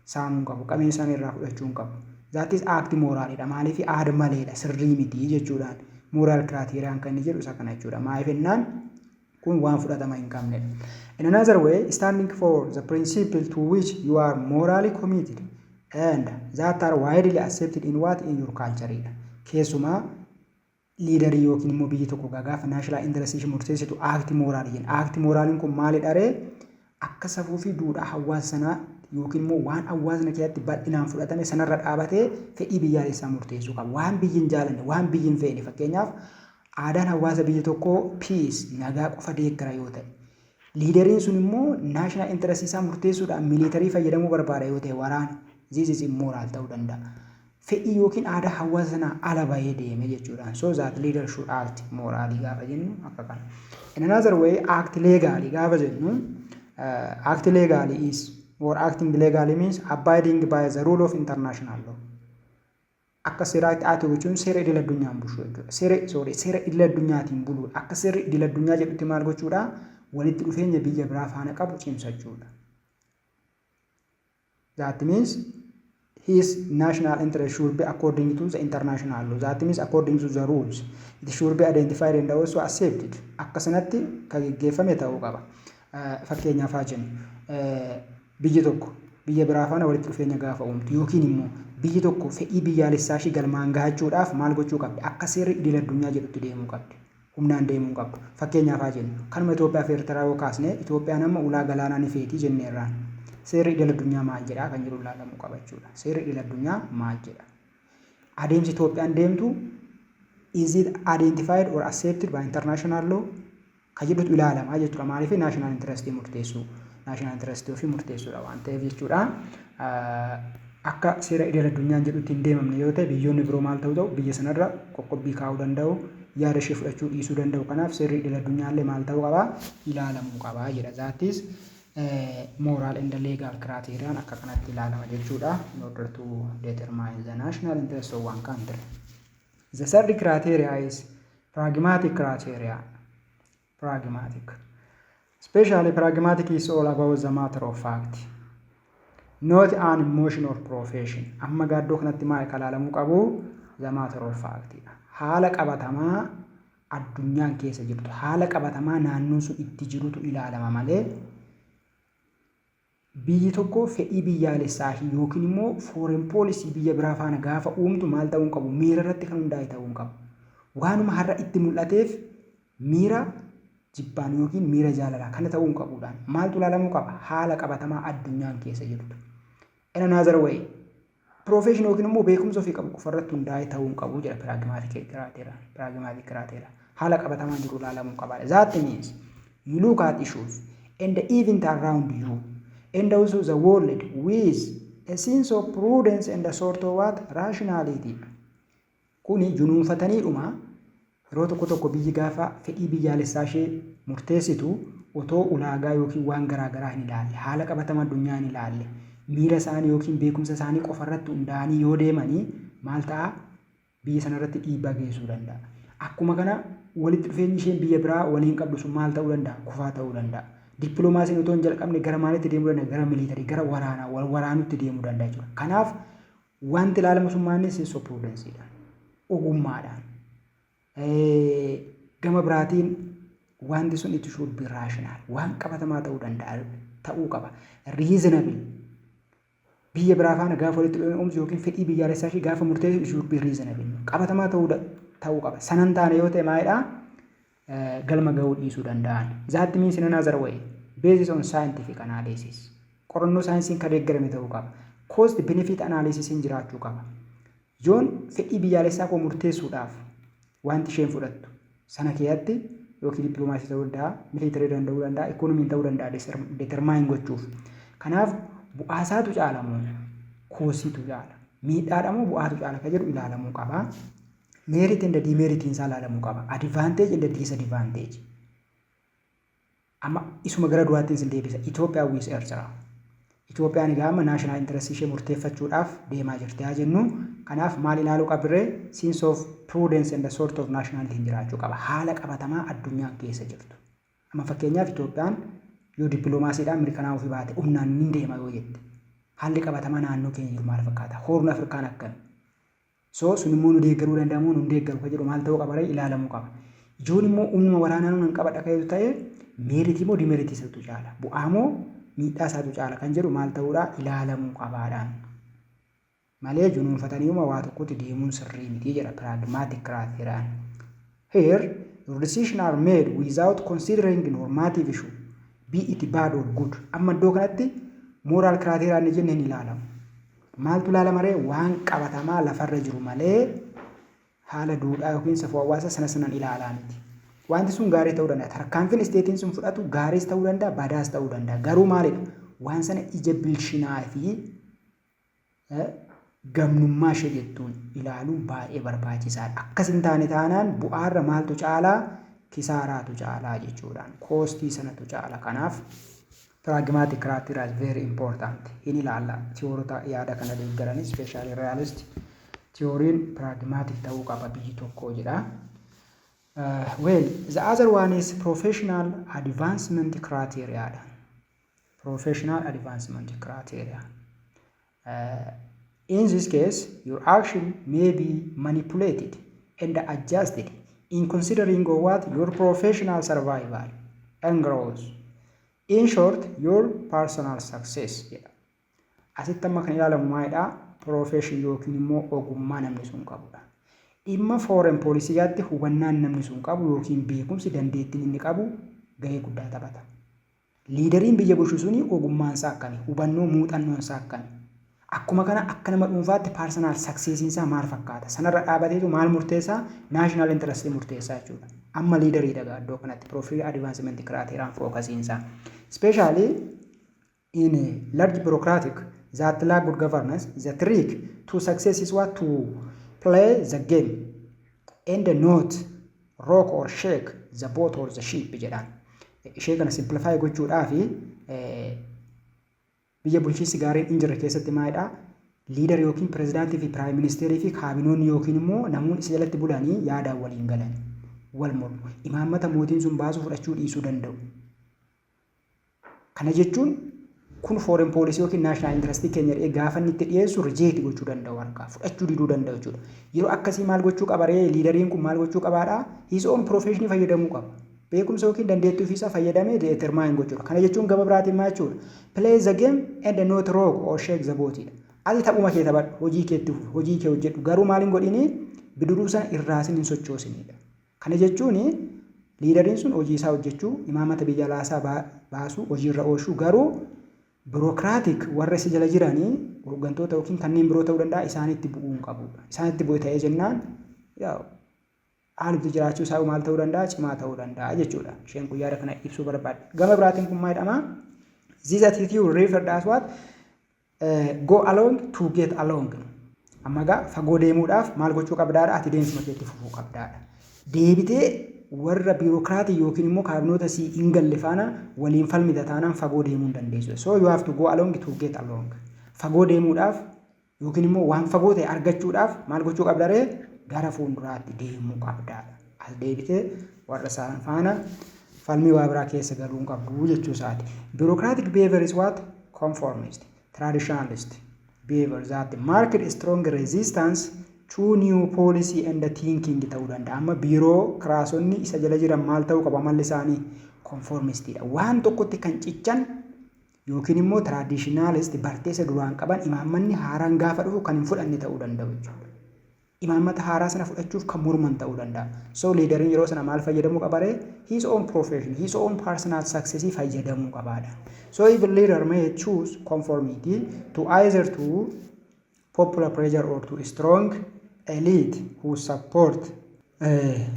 Saamuu hin qabu. Qabeenya isaanii irraa fudhachuu hin qabu. That is act moralidha. Maaliif? Aada maleedha. Sirrii miti jechuudhaan. Moral criteriaan kan inni jedhu isa kana jechuudha. Maaliif jennaan kun waan fudhatama hin qabnedha. In another way, standing for the principle to which you are morally committed and that are widely accepted in what? In your culture dha. Keessumaa leaderii yookiin immoo biyyi tokko gaafa national interest ishee murteessitu act moralii jenna. Act moraliin kun maalidha ree? Akka safuu fi duudhaa hawaasa sanaa yookiin immoo waan hawaasni keessatti bal'inaan fudhatame sanarra dhaabatee fedhii biyyaalessaa murteessuu qaba. Waan biyyi hin jaalanne, waan biyyi hin feene, fakkeenyaaf aadaan hawaasa biyya tokkoo peace, nagaa qofa deeggara yoo ta'e, leaderiin sun immoo national interest isaa murteessuudhaan military fayyadamuu barbaada yoo ta'e, waraana, this is immoral ta'uu danda'a. Fedhii yookiin aadaa hawaasa sanaa ala bahee deeme jechuudhaan. So that leader should act morally gaafa jennu akka kana. In another way, act legally gaafa jennu, act legally is or acting legally means abiding by the rule of international law. Akka seeraatti act gochuun seera idil addunyaan bulchuu jechuudha. Seera, sorry, seera idil addunyaatiin buluudha. Akka seerri idil addunyaa jedhutti maal gochuudha? Walitti dhufeenya biyya biraa faana qabu cimsachuudha. That means his national interest should be according to the international law. That means according to the rules. It should be identified and also accepted. Akka sanatti kan geggeeffame ta'uu qaba. Fakkeenyaaf haa jennu, biyyi tokko biyya biraa faana walitti dhufeenya gaafa uumtu yookiin immoo biyyi tokko fedhii biyyaalessaa ishii galmaan gahachuudhaaf maal gochuu qabdi? Akka seerri idil addunyaa jedhutti deemuu qabdi. Humnaan deemuu qabdu. Fakkeenyaaf haa jennu, kanuma Itoophiyaa fi Eertiraa yoo kaasne, Itoophiyaan amma ulaa galaanaa ni feetii jenneerraan. Seerri idil addunyaa maal jedhaa kan jedhu ilaalamuu qaba jechuudha. Seerri idil addunyaa maal jedha? Adeemsi Itoophiyaan deemtu is it identified or accepted by international law kan jedhutu ilaalamaa jechuudha. Maaliif? National interest murteessuu, national interest ofii murteessuudha waan ta'eef jechuudha. Akka seera idil addunyaan jedhutti hin deemamne yoo ta'e, biyyoonni biroo maal ta'uu ta'u, biyya sanarra qoqqobbii kaa'uu danda'u, yaada ishee fudhachuu dhiisuu danda'u. Kanaaf seerri idil addunyaallee maal ta'uu qaba? Ilaalamuu qaba jedha. That is moral and legal criterion akka kanatti ilaalama jechuudha in order to determine the national interest of one country. The third criteria is pragmatic criteria. Pragmatic. Especially pragmatic is all about the matter of fact, not an emotion or profession. Amma gaaddoo kanatti maal kan ilaalamuu qabu? The matter of fact. Haala qabatamaa addunyaan keessa jirtu, haala qabatamaa naannoon sun itti jirutu ilaalama malee biyyi tokko fedhii biyyaalessaa yookiin immoo foreign policy biyya biraa faana gaafa uumtu maal ta'uu hin qabu? Miira irratti kan hundaa'e ta'uu hin qabu. Waanuma har'a itti mul'ateef miira jibbaan yookiin miira jaalalaa kana ta'uu hin qabuudhaan maaltu ilaalamuu qaba? Haala qabatamaa addunyaan keessa jirtu. In another way, profession yookiin immoo beekumsa ofii qabu qofarratti hundaa'e ta'uu hin qabu jedha pragmatic criteria. Pragmatic criteria. Haala qabatamaa jiru ilaalamuu qaba. That means you look at issues and the event around you and also the world with a sense of prudence and a sort of what? Rationality. Kuni junuunfataniidhuma yeroo tokko tokko biyyi gaafa fedhii biyyaalessaa ishee murteessitu otoo ulaagaa yookiin waan garaa garaa hin ilaalle, haala qabatama addunyaa hin ilaalle, miira isaanii yookiin beekumsa isaanii qofarratti hundaa'anii yoo deemanii maal ta'a? Biyya sanarratti dhiibbaa geessisuu danda'a. Akkuma kana walitti dhufeenyi isheen biyya biraa waliin qabdu sun maal ta'uu danda'a? Kufaa ta'uu danda'a. Dippiloomaasiin otoo hin jalqabne gara maalitti deemuu danda'a? Gara military, gara waraanaa, wal waraanutti deemuu danda'a jechuudha. Kanaaf wanti ilaalamu sun maalni? Sense of prudenceedha. Ogummaadhaan. Gama biraatiin wanti sun itti should be rational. Waan qabatamaa ta'uu danda'a, ta'uu qaba. Reasonable. Biyya biraa faana gaafa walitti dhufeenya yookiin fedhii biyyaalessaa ishee gaafa murteessu should be reasonable. Qabatamaa ta'uu qaba. Sanan taane yoo ta'e maalidhaa? Galma gahuu dhiisuu danda'an. That means in another way, basis on scientific analysis. Qorannoo saayinsiin kan deeggarame ta'uu qaba. Cost benefit analysis jiraachuu qaba. Yoon fedhii biyyaalessaa koo murteessuudhaaf wanti isheen fudhattu sana keessatti yookiin dippiloomaasii ta'uu danda'a, military danda'uu danda'a, ikoonomiin ta'uu danda'a determine gochuuf. Kanaaf bu'aasaatu caala moo costiitu caala? Miidhaadha moo bu'aatu caala kan jedhu ilaalamuu qaba. Merit and demeritiin isaa ilaalamuu qaba. Advantage and disadvantage. Amma isuma gara duraatti isin deebisa. Itoophiyaa with Eertiraa. Itoophiyaan egaa amma national interest ishee murteeffachuudhaaf deemaa jirti haa jennu. Kanaaf maal ilaaluu qabirree? Sense of prudence and the sort of nationality jiraachuu qaba. Haala qabatamaa addunyaan keessa jirtu. Amma fakkeenyaaf Itoophiyaan yoo dippiloomaasiidhaan mirkanaa'uu fi baate, humnaan ni deema yoo jette, haalli qabatamaa naannoo keenya jiru maal fakkaata? Horn Afrikaan akkami? So sun immoo nu deeggaruu danda'a moo nu deeggaru kan jedhu maal ta'uu qaba? Ilaalamuu qaba. Ijoon immoo humnuma waraanaa nuun qabadha kan jedhu ta'e, merit moo demerit isaatu caala? Bu'aa moo miidhaa isaatu caala kan jedhu maal ta'uudha? Ilaalamuu qabaadhaan. Malee junuunfataniiuma waa tokkotti deemuun sirrii miti jedha pragmatic criterion. Here, your decision are made without considering normative issue. Be it bad or good. Amma iddoo kanatti moral criteria inni jenne hin ilaalamu. Maaltu ilaalama ree? Waan qabatamaa lafarra jiru malee haala duudhaa yookiin safuu hawaasaa sana sanan ilaalaa miti. Wanti sun gaarii ta'uu danda'a. Tarkaanfiin stateiin sun fudhatu gaariis ta'uu danda'a, badaas ta'uu danda'a. Garuu maalidha? Waan sana ija bilchinaa fi gamnummaa ishee jettuun ilaaluun baay'ee barbaachisaadha. Akkas hin taane taanaan bu'aarra maaltu caalaa? Kisaaraatu caalaa jechuudhaan. Costii sanatu caala. Kanaaf pragmatic criteria is very important. Hin ilaalla. Theoryota yaada kana deeggaranii, especially realist theoryn, pragmatic ta'uu qaba biyyi tokko jedha. Well, the other one is professional advancement criteria dha. Professional advancement criteria. In this case, your action may be manipulated and adjusted in considering what your professional survival and growth. In short, your personal success jedha. Asitti amma kan ilaalamu maalidha? Profession yookiin immoo ogummaa namni sun qabudha. Dhimma foreign policyatti hubannaan namni sun qabu yookiin beekumsi, dandeettiin inni qabu gahee guddaa taphata. Leaderiin biyya bulchu suni ogummaan isaa akkami? Hubannoo, muuxannoon isaa akkami? Akkuma kana akka nama dhuunfaatti personal successiin isaa maal fakkaata? Sanarra dhaabateetu maal murteessaa? National interest murteessaa jechuudha. Amma leaderiidha iddoo kanatti professional advancement criteriaan focusiin isaa. Especially in large bureaucratic that lack good governance, the trick to success is what? To play the game and not rock or shake the boat or the ship jedhaan. Ishee kana simplify gochuudhaaf, biyya bulchiinsi gaariin hin jirre keessatti maalidhaa? Leader yookiin pirezidaantii fi prime ministerii fi kaabinoonni yookiin immoo namoonni isa jalatti bulanii yaadaan waliin galan, wal mormu. Imaammata mootiin sun baasu fudhachuu dhiisuu danda'u. Kana jechuun kun foreign policy yookiin national interestii keenya jedhee gaafa inni itti dhiyeessu reject gochuu danda'u, harkaa fudhachuu diduu danda'u jechuudha. Yeroo akkasii maal gochuu qaba ree? Leaderiin kun maal gochuu qabaadhaa? His own professionii fayyadamuu qaba. Beekumsa yookiin dandeettii ofiisaa fayyadamee determine gochuudha. Kana jechuun gama biraatiin maal jechuudha? Play the game and not rock or shake the boat. Ati taphuma kee taphadhu, hojii kee itti fufi, hojii kee hojjedhu, garuu maal hin godhini? Bidiruu sana irraasin hin sochoosinidha. Kana jechuun leaderiin sun hojii isaa hojjechuu, imaamata biyya alaasaa baasuu, hojiirra oolchuu, garuu bureaucratic warra isa jala jiranii, hooggantoota yookiin kanneen biroo ta'uu danda'a, isaanitti bu'uu hin qabudha. Isaanitti bu'e ta'ee jennaan haalli jiraachuu isaa maal ta'uu danda'a? Cimaa ta'uu danda'a jechuudha. Isheen kun yaada kana ibsuu barbaadde. Gama biraatiin kun maal jedhama? This attitude referred as what? Go along to get along. Amma egaa fagoo deemuudhaaf maal gochuu qabdaadha? Ati deemsuma keetti fufuu qabdaadha. Deebitee warra bureaucratii yookiin immoo kaabinoota sii hin galle faana waliin falmita taanaan fagoo deemuu hin dandeessu. So you have to go along to get along. Fagoo deemuudhaaf yookiin immoo waan fagoo ta'e argachuudhaaf maal gochuu qabdaree? Gara fuulduraatti deemuu qabdaadha. As deebitee warra isaan faana falmii waa biraa keessa galuu hin qabdu jechuu isaati. Bureaucratic behavior is what? Conformist, traditionalist behavior that marked strong resistance to new policy and thinking ta'uu danda'a. Amma bureaucratsonni isa jala jiran maal ta'uu qaba amalli isaanii? Conformistiidha. Waan tokkotti kan cichan yookiin immoo traditionalist barteessa duraan qaban, imaammanni haaraan gaafa dhufu kan hin fudhanne ta'uu danda'u jechuudha. Imaammata haaraa sana fudhachuuf kan morman ta'uu danda'a. So leaderiin yeroo sana maal fayyadamuu qaba ree? His own profession, his own personal success fayyadamuu qabaadha. So even leader may choose conformity to either to popular pressure or to strong elite who support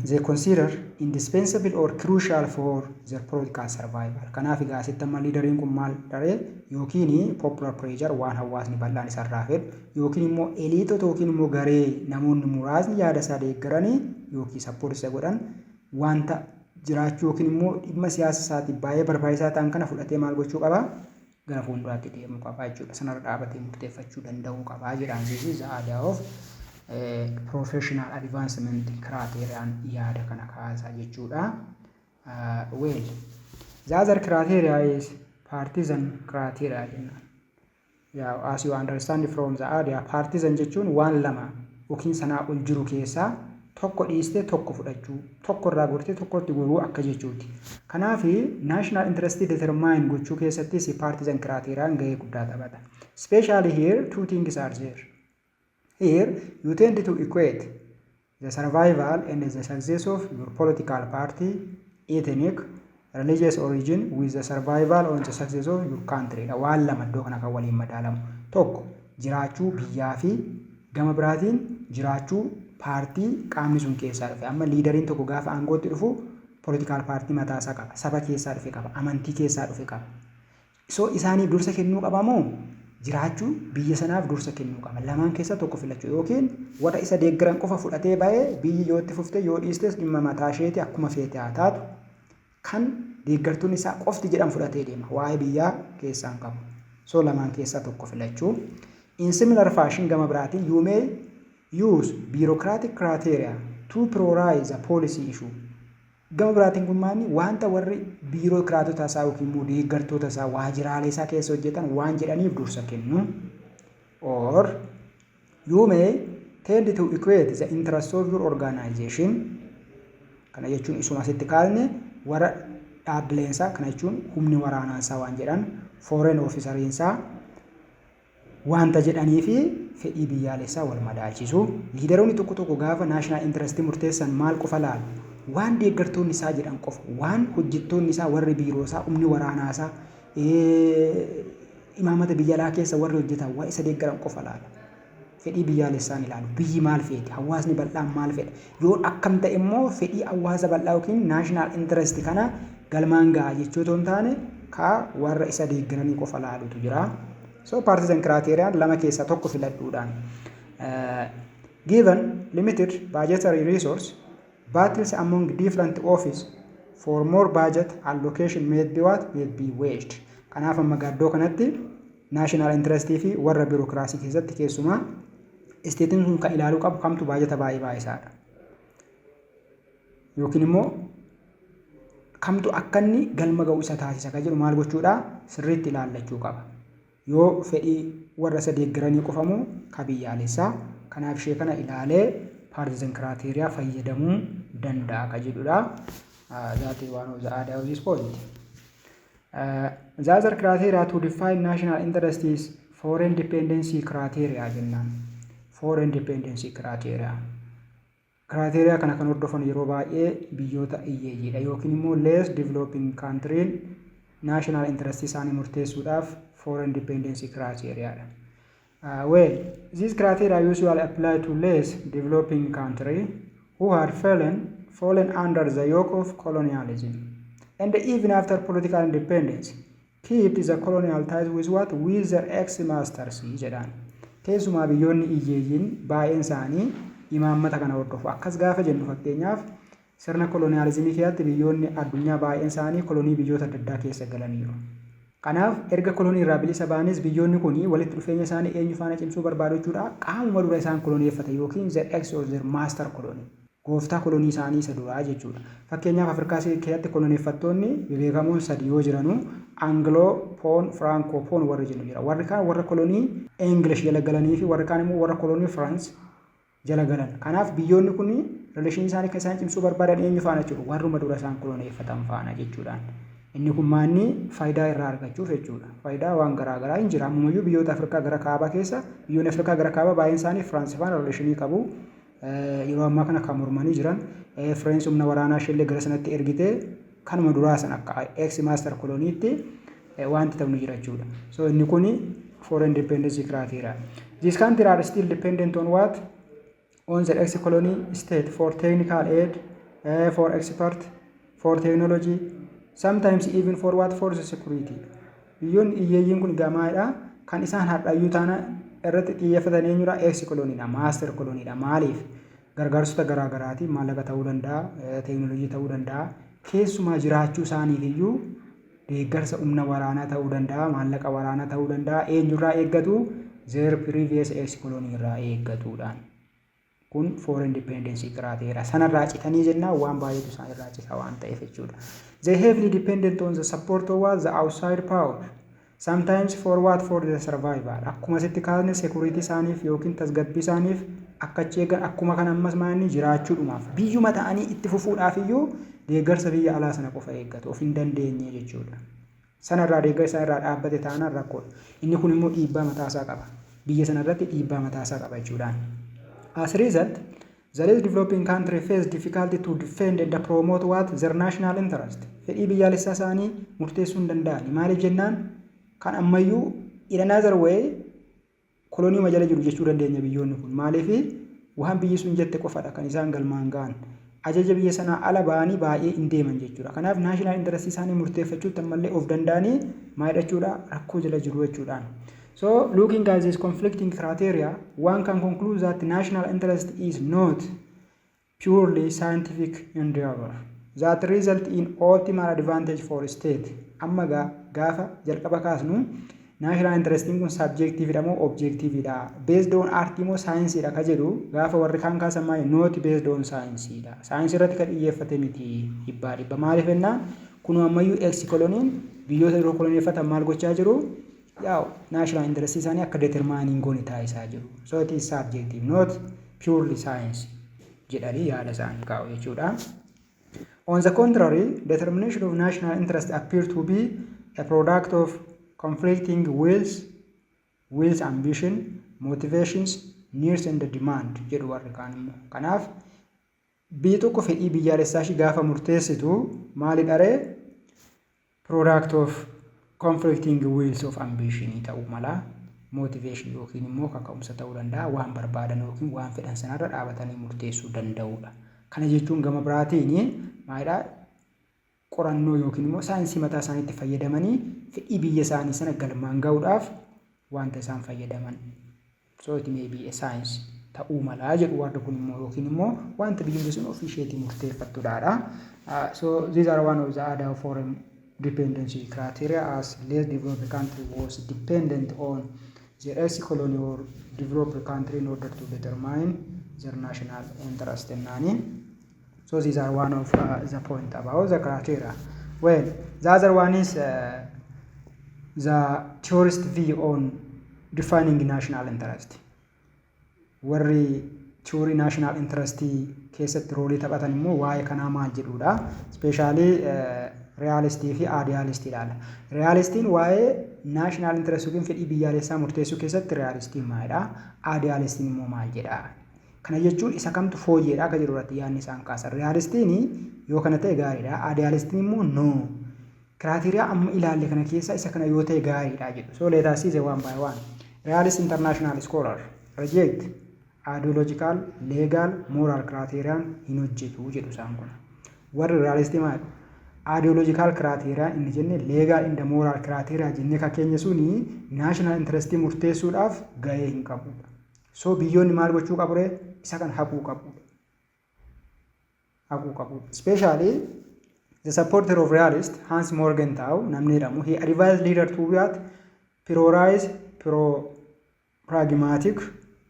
they consider indispensable or crucial for their political survival. Kanaaf egaa asitti amma leaderiin kun maal daree? Yookiin popular pressure, waan hawaasni bal'aan isarraa fedhu, yookiin immoo eliteota yookiin immoo garee namoonni muraasni yaada isaa deeggaranii yookiin support isa godhan, wanta jiraachuu yookiin immoo dhimma siyaasa isaatiif baay'ee barbaachisaa ta'an kana fudhatee maal gochuu qaba? Gara fuulduraatti deemuu qaba jechuudha. Sanarra dhaabatee murteeffachuu danda'uu qaba jedhaan. This is the idea of professional advancement criterion, yaada kana kaasaa jechuudha. Well, the other criteria is partisan criteria jennaan. Yeah, as you understand from the idea, partisan jechuun waan lama yookiin sanaa ol jiru keessaa tokko dhiistee tokko fudhachuu, tokko irraa gortee tokkotti goruu akka jechuuti. Kanaaf national interest determine gochuu keessattis partisan criterion gahee guddaa taphata. Especially here, two things are there. Here, you tend to equate the survival and the success of your political party, ethnic, religious origin with the survival or the success of your country dha. Waan lama iddoo kana kan waliin madaalamu. Tokko, jiraachuu biyyaa fi gama biraatiin jiraachuu paartii qaamni sun keessaa dhufe. Amma leaderiin tokko gaafa aangootti dhufu political party mataasaa qaba. Saba keessaa dhufe qaba. Amantii keessaa dhufe qaba. So isaaniif dursa kennuu qaba moo jiraachuu biyya sanaaf dursa kennuu qaba? Lamaan keessaa tokko filachuu yookiin warra isa deeggaran qofa fudhatee ba'ee, biyyi yoo itti fufte yoo dhiistes dhimma mataa isheeti, akkuma feete haa taatu, kan deeggartoonni isaa qofti jedhan fudhatee deema. Waa'ee biyyaa keessaan qabu. So lamaan keessaa tokko filachuu. In similar fashion, gama biraatiin, you may use bureaucratic criteria to prioritize a policy issue. Gama biraatiin kun maali? Wanta warri biirokiraatota isaa yookiin immoo deeggartoota isaa waajjiraalee isaa keessa hojjetan waan jedhaniif dursa kennu. Or you may tend to equate the interest of your organization. Kana jechuun isuma asitti kaasne, warra dhaabbileensaa, kana jechuun humni waraanaasaa waan jedhan, foreign officeriinsaa wanta jedhanii fi fedhii biyyaalessaa wal madaalchisu. Leaderoonni tokko tokko gaafa national interestii murteessan maal qofa laalu? Waan deeggartoonni isaa jedhan qofa, waan hojjettoonni isaa, warri biiroo isaa, humni waraanaa isaa, imaamata biyya alaa keessa warri hojjetan waan isa deeggaran qofa laala. Fedhii biyyaalessaan ilaalu. Biyyi maal feeti? Hawaasni bal'aan maal fedha? Yoo akkam ta'e immoo fedhii hawaasa bal'aa yookiin national interest kana galmaan ga'a jechuu otoo hin taane, ka warra isa deeggaranii qofa laalutu jira. So partisan criteriaan lama keessaa tokko filadhuudhaan. Given limited budgetary resource, battles among different office for more budget allocation may be what? May be waged. Kanaaf amma iddoo kanatti national interestii fi warra biirokiraasii keessatti keessumaa stateiin sun kan ilaaluu qabu kamtu baajata baay'ee baay'isaadha. Yookiin immoo kamtu akka inni galma ga'u isa taasisa kan jedhu maal gochuudha, sirriitti ilaallachuu qaba. Yoo fedhii warra isa deeggaranii qofamoo ka biyyaalessaa, kanaaf ishee kana ilaalee partisan criteria fayyadamuu danda'a ka jedhudha. That is one of the idea of this point. The other criteria to define national interest is foreign dependency criteria jennaan. Foreign dependency criteria. Criteria kana kan hordofan yeroo baay'ee biyyoota hiyyeeyyiidha yookiin immoo less developing country national interest isaanii murteessuudhaaf foreign dependency criteria dha. Well, these criteria usually apply to less developing country who had fallen under the yoke of colonialism and even after political independence keep the colonial ties with what? With their ex-masters jedhaan. Keessumaa biyyoonni hiyyeeyyiin baay'een isaanii imaammata kana hordofu. Akkas gaafa jennu, fakkeenyaaf, sirna koloniyaalizimii keessatti biyyoonni addunyaa baay'een isaanii kolonii biyyoota adda addaa keessa galaniiru. Kanaaf erga kolonii irraa bilisa ba'anis biyyoonni kun walitti dhufeenya isaanii eenyu faana cimsuu barbaadu jechuudha? Qaamuma dura isaan koloneeffate yookiin their ex or their master colony. Gooftaa kolonii isaanii isa duraa jechuudha. Fakkeenyaaf, Afrikaa keessatti koloneeffattoonni bebeekamoon sadi yoo jiranu, Anglophone, Francophone warri jennu jira. Warri kaan warra kolonii English jala galanii fi warri kaan immoo warra kolonii France jala galan. Kanaaf biyyoonni kun relationii isaanii kan isaan cimsuu barbaadan eenyu faana jechuudha? Warruma dura isaan koloneeffatan faana jechuudhaan. Inni kun maanni faayidaa irraa argachuuf jechuudha. Faayidaa waan garaa garaa hin jira. Ammumayyuu biyyoota Afrikaa gara kaabaa keessa, biyyoonni Afrikaa gara kaabaa baay'een isaanii Firaansi faana relationii qabu. Yeroo ammaa kana kan mormanii jiran, Fireensi humna waraanaa isheellee gara sanatti ergitee kanuma duraa san akka ex master koloniitti wanti ta'u ni jira jechuudha. So inni kuni foreign dependency criteria. These countries are still dependent on what? On the ex-colony state for technical aid, for expert, for technology, sometimes even for what? For the security. Biyyoonni hiyyeeyyiin kun gamaadha. Kan isaan har'ayyuu taana irratti xiyyeeffatan eenyudha? Ex koloniidha. Master koloniidha. Maaliif? Gargaarsota garaa garaatiin, maallaqa ta'uu danda'a, teekinooloojii ta'uu danda'a. Keessumaa jiraachuu isaaniif iyyuu deeggarsa humna waraanaa ta'uu danda'a, maallaqa waraanaa ta'uu danda'a. Eenyurraa eeggatu? Their previous ex colony irraa eeggatuudhaan. Kun foreign dependency criteria. Sanarraa citanii jennaan waan baay'eetu isaan irraa cita waan ta'eef jechuudha. They heavily dependent on the support of what? The outside power. Sometimes for what? For the survival. Akkuma asitti kaasne, security isaaniif yookiin tasgabbii isaaniif akka achi eegan, akkuma kan ammas maanni jiraachuudhumaaf biyyuma ta'anii itti fufuudhaaf iyyuu deeggarsa biyya alaa sana qofa eeggatu, of hin dandeenye jechuudha. Sanarraa deeggarsa irraa dhaabbate taanaan rakkoodha. Inni kun immoo dhiibbaa mataasaa qaba. Biyya sanarratti dhiibbaa mataasaa qaba jechuudhaan. As result, The less developing country face difficulty to defend and promote what? Their national interest. Fedhii biyyaalessaa isaanii murteessuu hin danda'ani. Maaliif jennaan, kan ammayyuu in another way kolonii jala jiru jechuu dandeenya biyyoonni kun. Maaliif? Waan biyyi sun jette qofadha kan isaan galmaan ga'an. Ajaja biyya sanaa ala ba'anii baay'ee hin deeman jechuudha. Kanaaf national interest isaanii murteeffachuutti ammallee of danda'anii maal jechuudha, rakkoo jala jiru jechuudhaan. So looking at this conflicting criteria, one can conclude that national interest is not purely scientific endeavor that result in optimal advantage for state. Amma gaafa jalqaba kaasnu, national interestiin kun subjectivedha moo objectivedha? Based on art moo saayinsiidha ka jedhu gaafa warri kaan kaasan, maali, not based on saayinsiidha. Saayinsii irratti kan xiyyeeffate miti dhibbaa dhibba. Maaliif jennaan, kun ammayyuu ex koloniin biyyoota yeroo koloneeffatan maal gochaa jiru? Yaa'u, national interest isaanii akka determine hin goone taasisaa jiru. So it is subjective, not purely science jedhanii yaada isaanii kaa'u jechuudha. On the contrary, determination of national interest appear to be a product of conflicting wills, ambition, motivations, needs and demand jedhu warri kaan immoo. Kanaaf biyyi tokko fedhii biyyaalessaa ishii gaafa murteessitu maali dharee, product of conflicting wills of ambition ta'uu mala, motivation yookiin immoo kaka'umsa ta'uu danda'a, waan barbaadan yookiin waan fedhan sanarra dhaabatanii murteessuu danda'udha. Kana jechuun gama biraatiin maalidhaa, qorannoo yookiin immoo saayinsii mataa isaaniitti fayyadamanii fedhii biyya isaanii sana galmaan ga'uudhaaf wanta isaan fayyadaman. So it may be a science ta'uu malaa jedhu warri kun immoo, yookiin immoo wanta biyyi sun ofii isheetii murteeffattudhaadha. So these are one of the other foreign dependency criteria, as less developed country was dependent on their ex-colony or developed country in order to determine their national interest jennaani. So these are one of the point about the criteria. Well, the other one is the theorist view on defining national interest. Warri theory national interest keessatti roolii taphatan immoo waa'ee kanaa maal jedhudha? Especially realistii fi idealistii ilaala. Realistiin waa'ee national interest yookiin fedhii biyyaalessaa murteessuu keessatti realistiin maalidha? Idealistiin immoo maal jedha? Kana jechuun isa kamtu fooyyeedha akka jedhu irratti yaadni isaan kaasan. Realistiin yoo kana ta'e gaariidha. Idealistiin immoo no. Criteria amma ilaalle kana keessaa isa kana yoo ta'e gaariidha jedhu. So let us see the one by one. Realist international scholar reject ideological, legal, moral criterion hin hojjetu jedhu isaan kun. Warri realistii maal? Ideological criteria inni jenne, legal and moral criteria jennee kan keenya suni national interest murteessuudhaaf gahee hin qabudha. So biyyoonni maal gochuu qabu ree? Isa kan haquu qabu. Haquu qabu. Especially the supporter of realist, Hans Morgenthau namni jedhamu, he advised leader to what? Prioritize pro pragmatic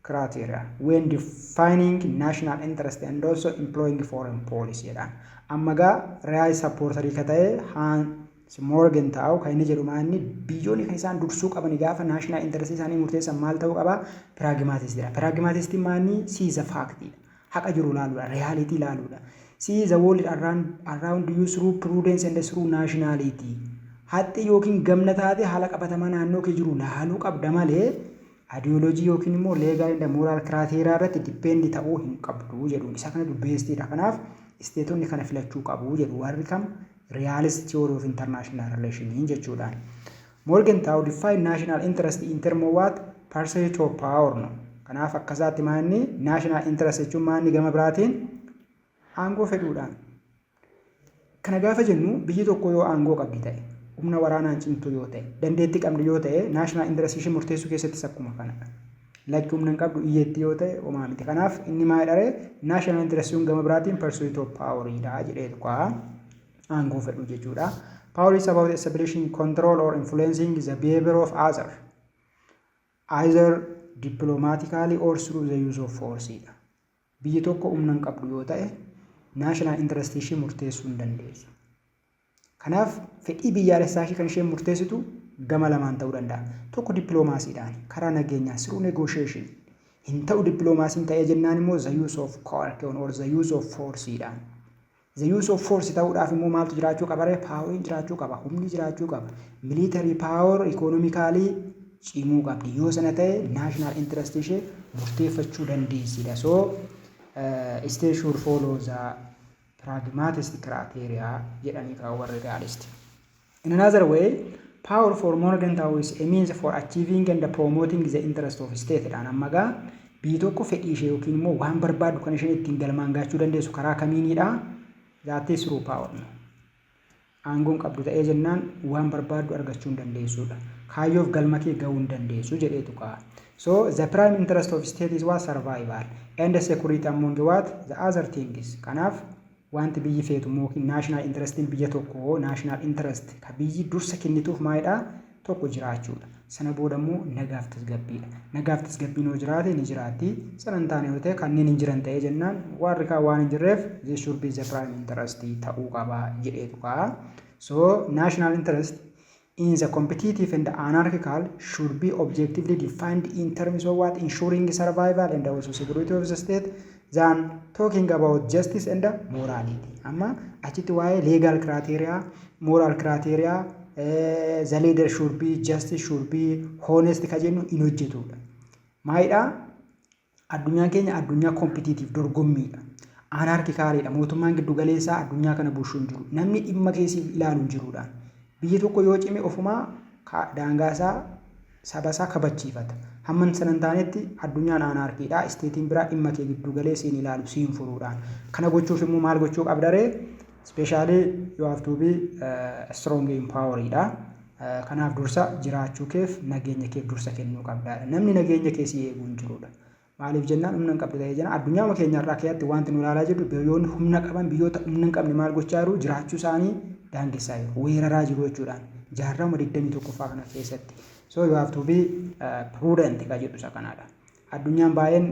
criteria when defining national interest and also employing foreign policy jedhaan. Amma gaa realist supporterii ka ta'e Hans Morgenthau kan inni jedhu maanni, biyyoonni kan isaan dursuu qaban gaafa national interest isaanii murteessan maal ta'uu qaba? Pragmatist jedha. Pragmatist maanni, see the fact, haqa jiru ilaaluudha, reality ilaaluudha. See the world around you through prudence and through rationality. Haxxi yookiin gamna taate haala qabatamaa naannoo kee jiru laaluu qabda malee ideology yookiin immoo legal and moral criteria irratti depend ta'uu hin qabdu jedhuun, isa kana dubbeestiidha. Kanaaf stateonni kana filachuu qabu jedhu warri kam, realist theory of international relation jechuudhaan. Morgenthau define national interest in term of what? Pursuit of power no. Kanaaf akkasaatti maanni, national interest jechuun maanni, gama biraatiin aangoo fedhuudhaan. Kana gaafa jennu, biyyi tokko yoo aangoo qabdi ta'e, humna waraanaan cimtuu yoo ta'e, dandeettii qabdi yoo ta'e, national interest ishee murteessuu keessattis akkuma kanadha. Lakki, humna hin qabdu, hiyyeettii yoo ta'e, homaa miti. Kanaaf inni maal dharee, national interest gama biraatiin pursuit of poweridha jedheetu kaa, aangoo fedhu jechuudha. Power is about establishing control or influencing the behavior of other, either diplomatically or through the use of force dha. Biyyi tokko humna hin qabdu yoo ta'e, national interest ishee murteessuu hin dandeessu. Kanaaf fedhii biyyaalessaa ishee kan isheen murteessitu gama lamaan ta'uu danda'a. Tokko dippiloomaasiidhaan, karaa nageenyaa, through negotiation hin ta'u. Dippiloomaasiin ta'ee jennaan immoo the use of coercion or the use of forceidhaan. The use of force ta'uudhaaf immoo maaltu jiraachuu qaba ree? Poweriin jiraachuu qaba, humni jiraachuu qaba. Military power, economically cimuu qabdi. Yoo sana ta'e national interest ishee murteeffachuu dandeessidha. So State should follow the pragmatist criteria jedhanii kaa'u warri realist. In another way, power for Morgenthau is a means for achieving and promoting the interest of state dhaan. Amma gaa biyyi tokko fedhii ishee yookiin immoo waan barbaaddu kan isheen ittiin galmaan gaachuu dandeessu karaa kamiinidha? That is through power. Aangoon qabdu ta'ee jennaan waan barbaaddu argachuu hin dandeessudha. Kaayyoof galma kee gahuu hin dandeessu jedheetu ka'a. So the prime interest of state is what? Survival and security among what? The other things. Kanaaf wanti biyyi feetu yookiin national interestiin biyya tokko, national interest ka biyyi dursa kennituuf maalidha? Tokko jiraachuudha. Sana booda immoo nagaaf tasgabbiidha. Nagaaf tasgabbiin yoo jiraate ni jiraatti. Sana hin taane yoo ta'e, kanneen hin jiran ta'ee jennaan, warri kaan waan hin jirreef, this should be the prime interest ta'uu qaba jedheetu ka'a. So national interest in the competitive and anarchical should be objectively defined in terms of what? Ensuring survival and also security of the state than talking about justice and morality. Amma achitti waa'ee legal criteria, moral criteria, the leader should be justice, should be honest ka jennu hin hojjetudha. Maalidhaa? Addunyaan keenya addunyaa competitive, dorgommiidha. Anarchicalidha. Mootummaan giddu galeessaa addunyaa kana bulchuu hin jiru. Namni dhimma keessiif ilaalu hin jirudha. Biyyi tokko yoo cime ofumaa daangaa isaa, saba isaa kabachiifata. Hamma sana hin taanetti addunyaan anarchydha. Stateiin biraa dhimma kee giddu galee siin ilaalu siin furuudhaan. Kana gochuuf immoo maal gochuu qabda ree? Especially you have to be strong in poweridha. Kanaaf dursa jiraachuu keef, nageenya keef dursa kennuu qabdaadha. Namni nageenya kee si eeguu hin jirudha. Maaliif jennaan, humna hin qabdu ta'ee jennaan, addunyaa keenyarraa keessatti wanti nu ilaalaa jirru, biyyoonni humna qaban biyyoota humna hin qabne maal gochaa jiru? Jiraachuu isaanii daangessaa jiru. Weeraraa jiru jechuudhaan. Jaarraa 21ffaa kana keessatti. So you have to be prudent ka jedhu isa kanaadha. Addunyaan baay'een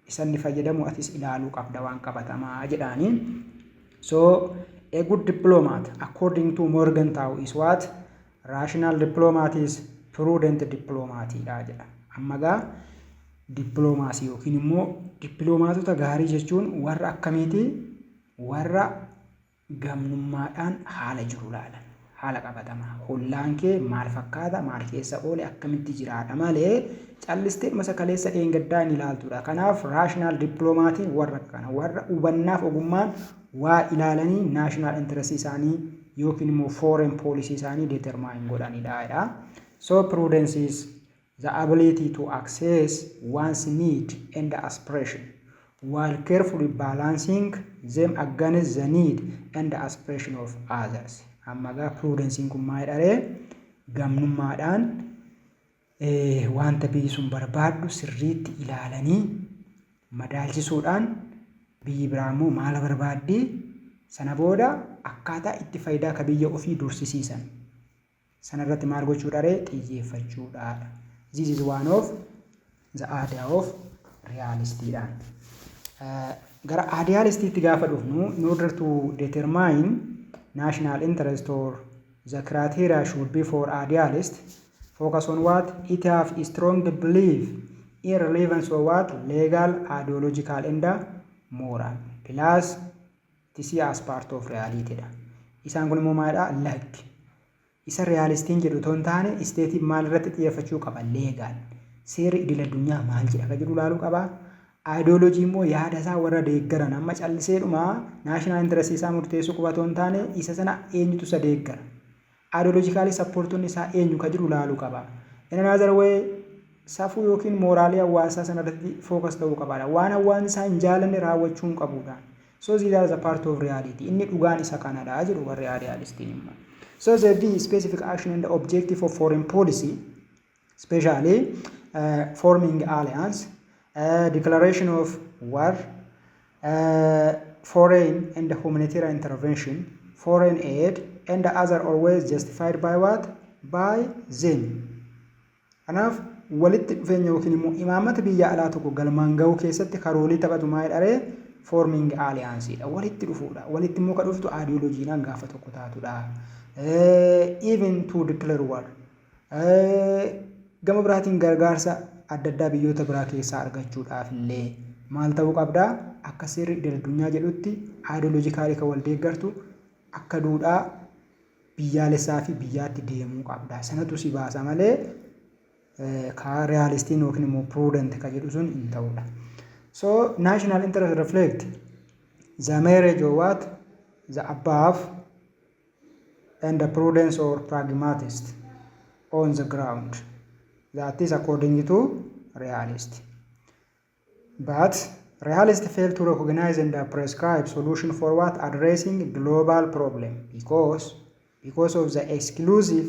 isa inni fayyadamu atis ilaaluu qabda, waan qabatamaa jedhaanii. So a good diplomat according to Morgenthau is what? Rational diplomat is prudent diplomatidha jedha. Amma gaa dippiloomaasii yookiin immoo dippiloomaatota gaarii jechuun warra akkamiiti? Warra gamnummaadhaan haala jiru ilaalan. Haala qabatamaa. Hollaan kee maal fakkaata? Maal keessa oole? Akkamitti jiraadha malee callistee dhuma kaleessa dheengaddaa hin ilaaltudha. Kanaaf rational diplomatiin warra kana, warra hubannaaf ogummaan waa ilaalanii national interest isaanii yookiin immoo foreign policy isaanii determine godhanidha. So prudence is the ability to assess one's need and aspiration while carefully balancing them against the need and aspiration of others. Amma gaa prudencein kun maal jedharee? Gamnummaadhaan wanta biyyi sun barbaaddu sirriitti ilaalanii madaalchisuudhaan, biyyi biraa immoo maal barbaaddi, sana booda akkaataa itti faayidaa ka biyya ofii dursisiisan sanarratti maal gochuudha ree? Xiyyeeffachuudha. This is one of the idea of realistiidhaan. Gara idealistiitti gaafa dhufnu, in order to determine national interest or the criteria should be for idealist focus on what? It have strong belief in relevance of what? Legal, ideological and moral, plus to see as part of reality dha. Isaan kun immoo maalidha? Lakki. Isa realistiin jedhu otoo hin taane, stateiin maal irratti xiyyeeffachuu qaba? Legal. Seerri idil addunyaa maal jedha ka jedhu ilaaluu qaba. Ideology immoo yaada isaa warra deeggaran. Amma calliseedhuma national interest isaa murteessuu qofa otoo hin taane, isa sana eenyutu isa deeggara? Ideologically supportonni isaa eenyu ka jedhu ilaaluu qaba. In another way, safuu yookiin moralii hawaasaa sanarratti focus ta'uu qabaadha. Waan hawaasni isaa hin jaalanne raawwachuu hin qabuudha. So these are the part of reality. Inni dhugaan isa kanadha jedhu warri idealistiin immoo. So the specific action and the objective of foreign policy, especially forming alliance, declaration of war, foreign and humanitarian intervention, foreign aid, and other always justified by what? By them. Kanaaf walitti dhufeenya yookiin immoo imaammata biyya alaa tokko galmaan gahuu keessatti karoolii taphatu maal dharee? Forming allianceedha. Walitti dhufuudha. Walitti immoo ka dhuftu ideologydhaan gaafa tokko taatudha. Even to declare war. Gama biraatiin gargaarsa adda addaa biyyoota biraa keessaa argachuudhaaf illee maal ta'uu qabdaa? Akka seerri idil addunyaa jedhutti ideologically kan wal deeggartu, akka duudhaa biyyaalessaa fi biyyaatti deemuu qabda. Sanatu si baasa malee kaa realistiin yookiin immoo prudent ka jedhu sun hin ta'udha. So national interest reflect the marriage of what? The above and the prudence or pragmatist on the ground. That is according to realist. But realist fail to recognize and prescribe solution for what? Addressing global problem because of the exclusive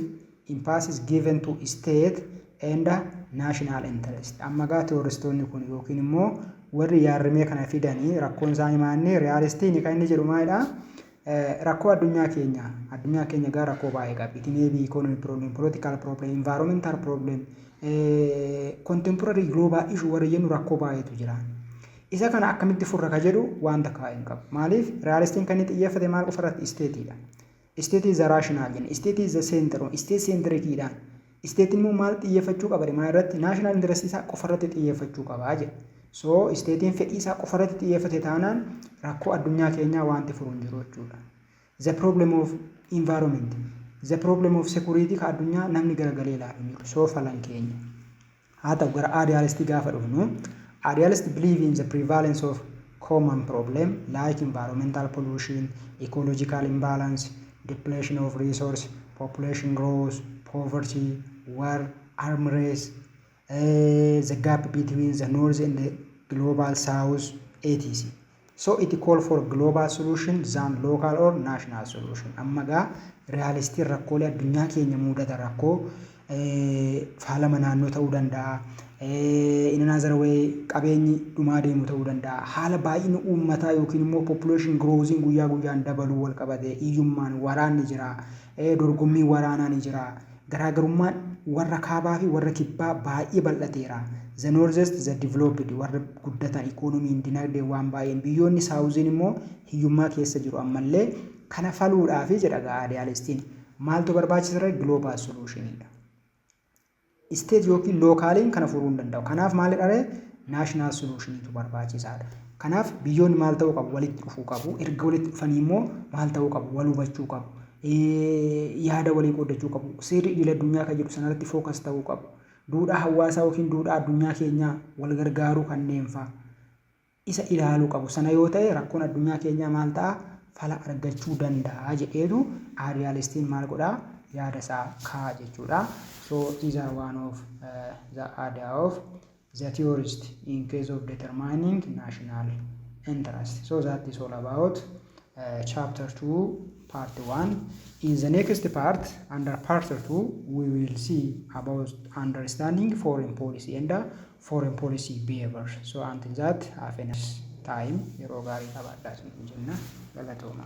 emphasis given to state and national interest. Amma gaa theoristoonni kun yookiin immoo warri yaadrimee kana fidanii rakkoon isaanii maanni realistiin kan inni jedhu maalidha? Rakkoo addunyaa keenya gaa rakkoo baay'ee qabdi. It may be economic problem, political problem, environmental problem, contemporary global issue warri jennu rakkoo baay'eetu jira. Isa kana akkamitti furra ka jedhu wanta kaa'e hin qabu. Maaliif realistiin kan inni xiyyeeffate maal qofa irratti? Stateiidha. State is the rational jenna. State is the center, state centriciidhaan. Stateiin immoo maal xiyyeeffachuu qaba? Maal irratti? National interest isaa qofa irratti xiyyeeffachuu qaba jedha. So stateiin fedhii isaa qofa irratti xiyyeeffate taanaan rakkoo addunyaa keenyaa wanti furu hin jiru jechuudha. The problem of environment, the problem of security ka addunyaa namni garagalee ilaalu hin jiru. So falan keenya. Haa ta'u, gara idealistii gaafa dhufnu, idealist believe in the prevalence of common problem like environmental pollution, ecological imbalance, depletion of resource, population growth, poverty, war, arm race, the gap between the north and the global south, etc. So it call for global solution than local or national solution. Amma gaa realistiin rakkoolee addunyaa keenya mudatan, rakkoo faalama naannoo ta'uu danda'a. In another way, qabeenyi dhumaa deemu ta'uu danda'a. Haala baay'ina uummataa yookiin immoo population growth guyyaa guyyaan dabaluu wal qabate, hiyyummaan, waraanni jira, dorgommiin waraanaa ni jira. Garaagarummaan warra kaabaa fi warra kibbaa baay'ee bal'ateera. The northest, the developed, warra guddatan ikoonomiin, dinagdee waan baay'een, biyyoonni southiin immoo hiyyummaa keessa jiru ammallee. Kana faluudhaafi jedha gaa idealistiin. Maaltu barbaachisa? Global solutionidha. State yookiin localiin kana furuu hin danda'u. Kanaaf maalidha ree? National solutioniitu barbaachisaadha. Kanaaf biyyoonni maal ta'uu qabu? Walitti dhufuu qabu. Erga walitti dhufanii immoo maal ta'uu qabu? Wal hubachuu qabu. Yaada walii qooddachuu qabu. Seerri idil addunyaa kan jedhu sanarratti focus ta'uu qabu. Duudhaa hawaasaa yookiin duudhaa addunyaa keenyaa wal gargaaruu kanneen fa'a. Isa ilaaluu qabu. Sana yoo ta'e rakkoon addunyaa keenyaa maal ta'a? Fala argachuu danda'a jedheetu idealistiin maal godhaa? Yaada isaa kaa'a jechuudha. So these are one of the idea of the theorist in case of determining national interest. So that is all about chapter 2 part 1. In the next part, under part 2, we will see about understanding foreign policy and foreign policy behavior. So until that, have a nice time. Yeroo gaarii qabaadhaa jenna. Galatooma.